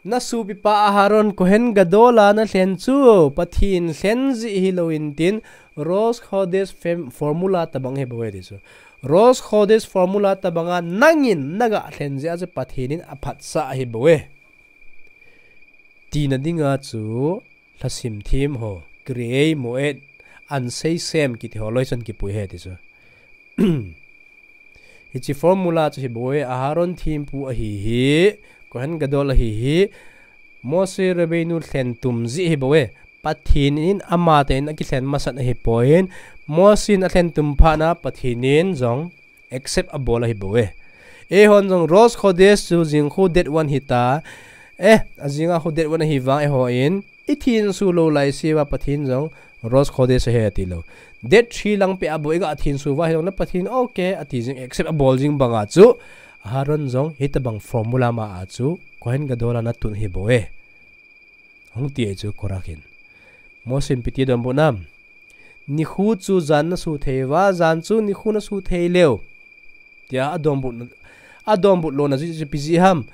na sopipa Aharon Kohen Gadol a na lhen chu, Pathen lhen jeh hilou in tin, Rosh Chodesh fem-, formula tabang ahi bou e ti chu. Rosh Chodesh formula tabang a nangin naga lhen jeh a chu Pathen in aphatsah ahi bou e. Tina dinga chu, lhasim them ho, Kri'at Moed, Ansei Shem kiti ho loi chun kipui ahi ti chu. Hiche formula chu ahi bou e, Aharon thempu ahi hi, Kohen Gadol ahi hi, Mose Rabbeinu lhentum jeh ahi bou e, Pathen in ama tah in akilhen masat ahi poi, Mose in alhentum phat na Pathen in jong accept abol ahi bou e. Eihon jong Rosh Chodesh chu jing khu date one hita. Eh, ajing a khu date one ahi vang eihon, i thensu lou lai seh uva Pathen jong Rosh Chodesh ahi ati lou. Date three lang peh a bou iga thensu uva hilou na Pathen okay ati jing accept abol jing banga chu. Aharon jong hitabang formula ma a chu Kohen Gadol a natun ahi bou e. Hung ti e chu Korach in. Mose in ipi ti adonbut nam. Nikho chu jan nasu thei uva, jan chu nikho nasu thei leu. Tia adonbut, adonbut louna jeh chu ipi jeh ham.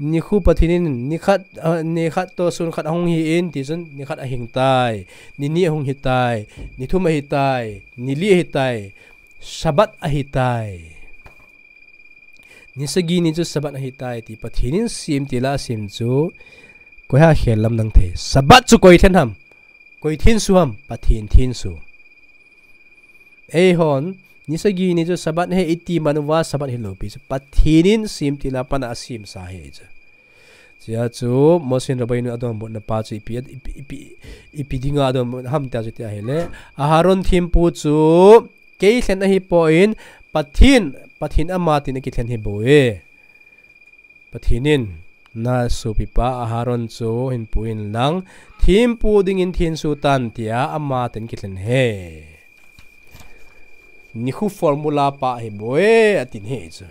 Nikho Pathen in, nikhat, ah, nikhat toh sun khat ahung hi in, ti chun nikhat ahing tai. Nini ahung hi tai. Nithum ahi tai. Nili ahi tai. Sabbath ahi tai. Nisagi ni chu Sabbath ahi tai ti Pathen in semtil a asem chu, koi ha khel lam nang thei. Sabbath chu koi lhen ham, koi thensu ham, Pathen thensu. Eihon, nisagi ni chu Sabbath ahi iti man uva Sabbath hilou pi chu, Pathen in semtil a pat a asemsa ahi chu. Chea chu, Mose in Rabbeinu adonbutna pa chu ipi, ipi, ipi, ipi dinga adonbut ham tia chu tia ahile. Aharon thempu chu, kei lhen ahi poi, Pathen, Pathen ama tah in akilhen ahi bou e. Pathen in, na sopipa Aharon chu hin pui in lang, thempu dingin thensu tan tia ama tah in kilhen ahi. Nikho formula pa ahi bou e, atin ahi chu.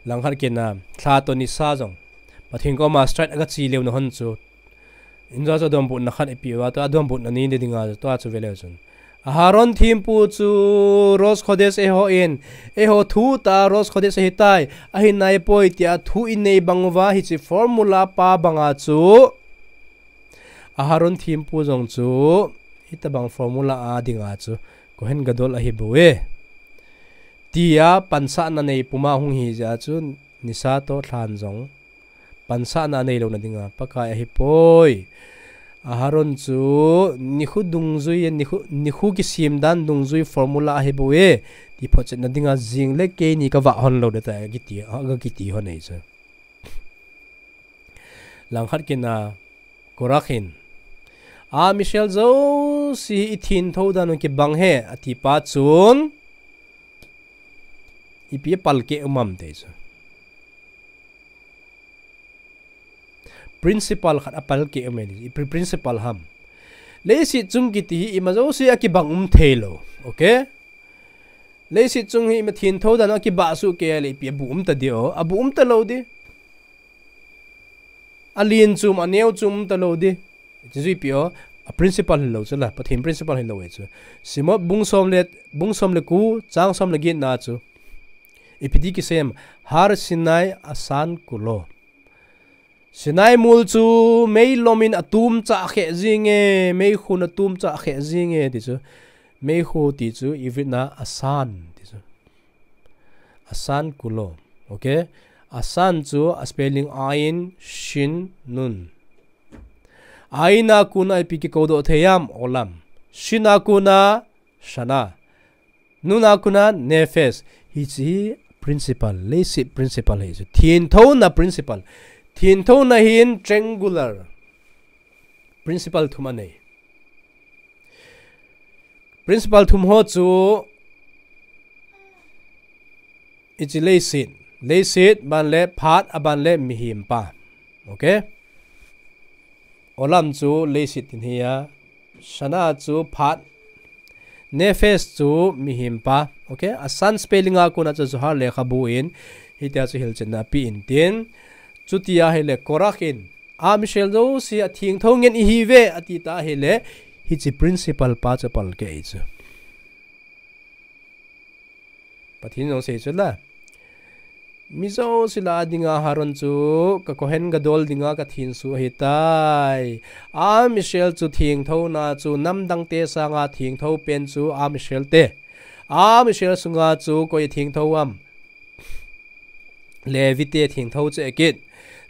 Langkhat kit na, lha toh nisa jong Pathen koma straight aga che leu na hon chu. Injo chu adonbutna khat ipi uva, tua adonbutna ni dinga chu, tua chu ve leu chun. Aharon thempu chu Rosh Chodesh eiho in, eiho thu tah a Rosh Chodesh ahi tai, ahi nai poi tia thu inei bang uva hiche formula pa banga chu. Aharon thempu jong chu, hitabang formula a dinga chu, Kohen Gadol ahi bou e. Tia pansahna nei puma hung hi jeh a chu, nisa toh lhan jong. Pansahna nei louna dinga, Pakai ahi poi. Aharon chu, nikho dungjui, nikho, nikho kisem dan dungjui formula ahi bou e. Ti photchetna dinga jing le kei ni ka vah hon lou de ta, kiti, aga kiti hon ahi chu. Langkhat kit na Korach in. Am Israel jouse hi i thentho dan u kibang ahi, ati pa chun. Ipi apalkeh um am ti chu. Principle khat apalkeh um e, ipi principle ham. Leiset chung kiti hi ima jouse a kibang um thei lou. Okay? Leiset chung hi ima thengtho dan a kibah soh kei a le ipi abu um ta di o. Abu um ta lou di. Alen chu um, aneo chu um ta lou di. Chu ipi o. A principle hi lou chu la. Pathen principle hi lou e chu. Shemot bung som le, bung som le ko, chang som le get na chu. Ipi ti kisei em. Har Sinai asan kulo. Sinai mol chu meilom in atum cha khe jing e, meikhun atum cha khe jing e, ti chu. Meikhu ti chu, Ivrit na asan, ti chu. Asan kulo. Okay? Asan chu, a spelling ayin, shin, nun. Ayin a kona ipi kikou doh thei em, olam. Shin a kona, shana. Nun a kona nephesh. Hiche hi principle, leiset principle hi chu. Thengtho na principle. Thengtho na hin triangular principle thum anei. Principle thum ho chu hiche leiset. Leiset, ban le phat, aban le mihem pa. Okay? Olam chu leiset tin hi a. Shana chu phat. Nephesh chu mihem pa. Okay? Asan spelling a kona chu Zohar lekhabu in. Hitia chu hilchetna ape in tin. Chuti ahile Korach in. Am Israel jouse a thengtho ngen ihi ve ati ta ahile. Hiche principle pa chu apalkeh e chu. Pathen in jong asei chu la. Mi jouse lah a dinga Haron chu ka Kohen Gadol dinga ka thengsuh ahitai. Am Israel chu thengtho na chu namdang te sanga thengtho pen chu Am Israel te. Am Israel sunga chu koi thengtho em. Levi te thengtho cheh kit.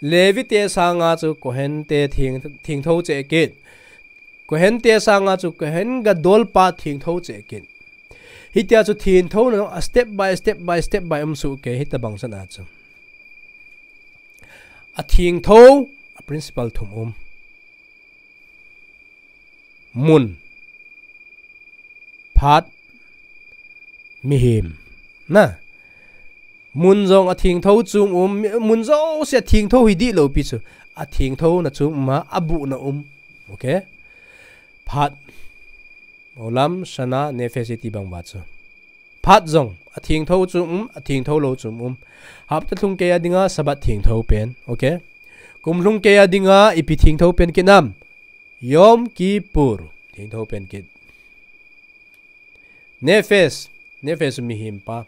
Levi te sanga chu Kohen te theng, thengtho cheh kit. Kohen te sanga chu Kohen Gadol pa thengtho cheh kit. Hitia chu thengtho na a step by step by step by um soh kei hitabang chan a chu. A thengtho a principle thum um. Mun. Phat. Mihem. Na. Mun jong a thengtho chung um, mun jouse a thengtho hi dihlou pi chu. A thengtho na chung um a, abuh na um. Okay? Phat. Olam, shana, nephesh ti bang ba chu. Phat jong, a thengtho chung um, a thengtho lou chung um. Hapta lhung kei a dinga, Sabbath thengtho pen. Okay? Kum lhung kei a dinga, ipi thengtho pen kit em. Yom Kippur, thengtho pen kit. Nephesh, nephesh mihem pa.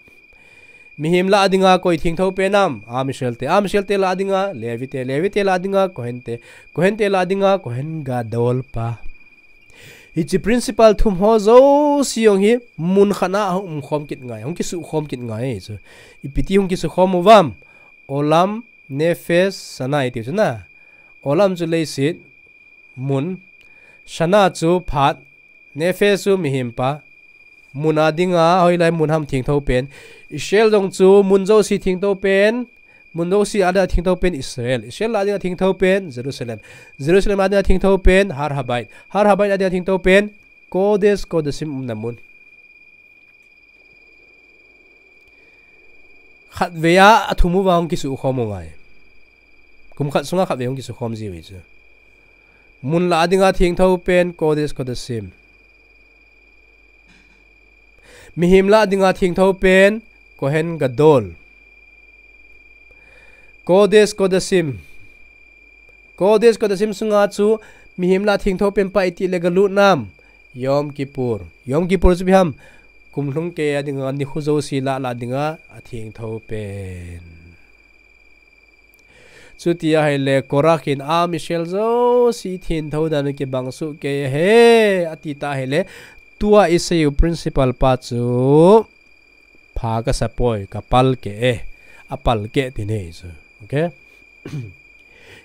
Mihem lah a dinga koi thengtho pen em, Am Israel te. Am Israel te lah a dinga, Levi te. Levi te lah a dinga, Kohen te. Kohen te lah a dinga, Kohen Gadol pa. Hiche principle thum ho jouse jong hi mun khat a hung um khom kit ngai, hung kisuh khom kit ngai chu. Ipi ti hung kisuh khom u vem. Olam, nephesh, shana iti chu na. Olam chu leiset, mun. Shana chu phat. Nephesh chu mihem pa. Mun a dinga, hoilai mun ham thengtho pen. Israel jong chu mun jouse thengtho pen. Mun jouse a dinga thengtho pen Israel. Israel a dinga thengtho pen Jerusalem. Jerusalem a dinga thengtho pen Har Habayit. Har Habayit a dinga thengtho pen Kodesh Kodashim umna mun. Khatvei a, a thum uva hung kisuh khom u ngai. Kum khat sunga khatvei hung kisuh khom jiu hi chu. Mun lah a dinga thengtho pen Kodesh Kodashim. Mihem lah a dinga thengtho pen Kohen Gadol. Kodesh Kodashim. Kodesh Kodashim sunga chu mihem lah a thengtho pen pa iti le galut nam. Yom Kippur. Yom Kippur chu ipi ham. Kum lhung kei a dinga nikho jouse lah lah a dinga a thengtho pen. Chuti ahile Korach in Am Israel jouse thengtho dan u kibang soh kei ahi ati ta ahile tua isei u principle pa chu pha kasa poi, ka palkeh e, a palkeh ti nei chu. Okay?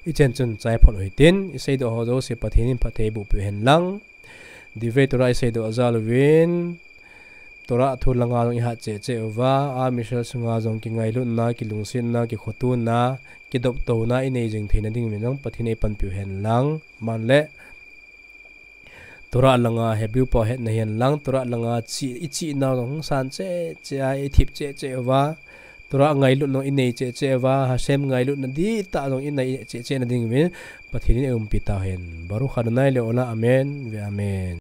Ichen chun chai phot u hitin, isei doh ho jouse Pathen in phatthei boh peh hen lang. Divrei Torah isei doh jal uvin, Torah thu langa jong ihat cheh cheh uva, Am Israel sunga jong kingailutna, kilungsetna, kikhotona, kidoptona inei jing theina ding uvin jong Pathen in eipanpi u hen lang. Aman le Torah langa Hebrew pao hetna hihen lang, Torah langa chi, ichihna jong hung san cheh cheh a, ithip cheh cheh uva, Torah ngailut jong inei cheh cheh uva, Hashem ngailutna dihtah jong inei cheh cheh na ding uvin, Pathen in eiumpi tauhen. Baruch Adonai le'olam, amen ve'amen.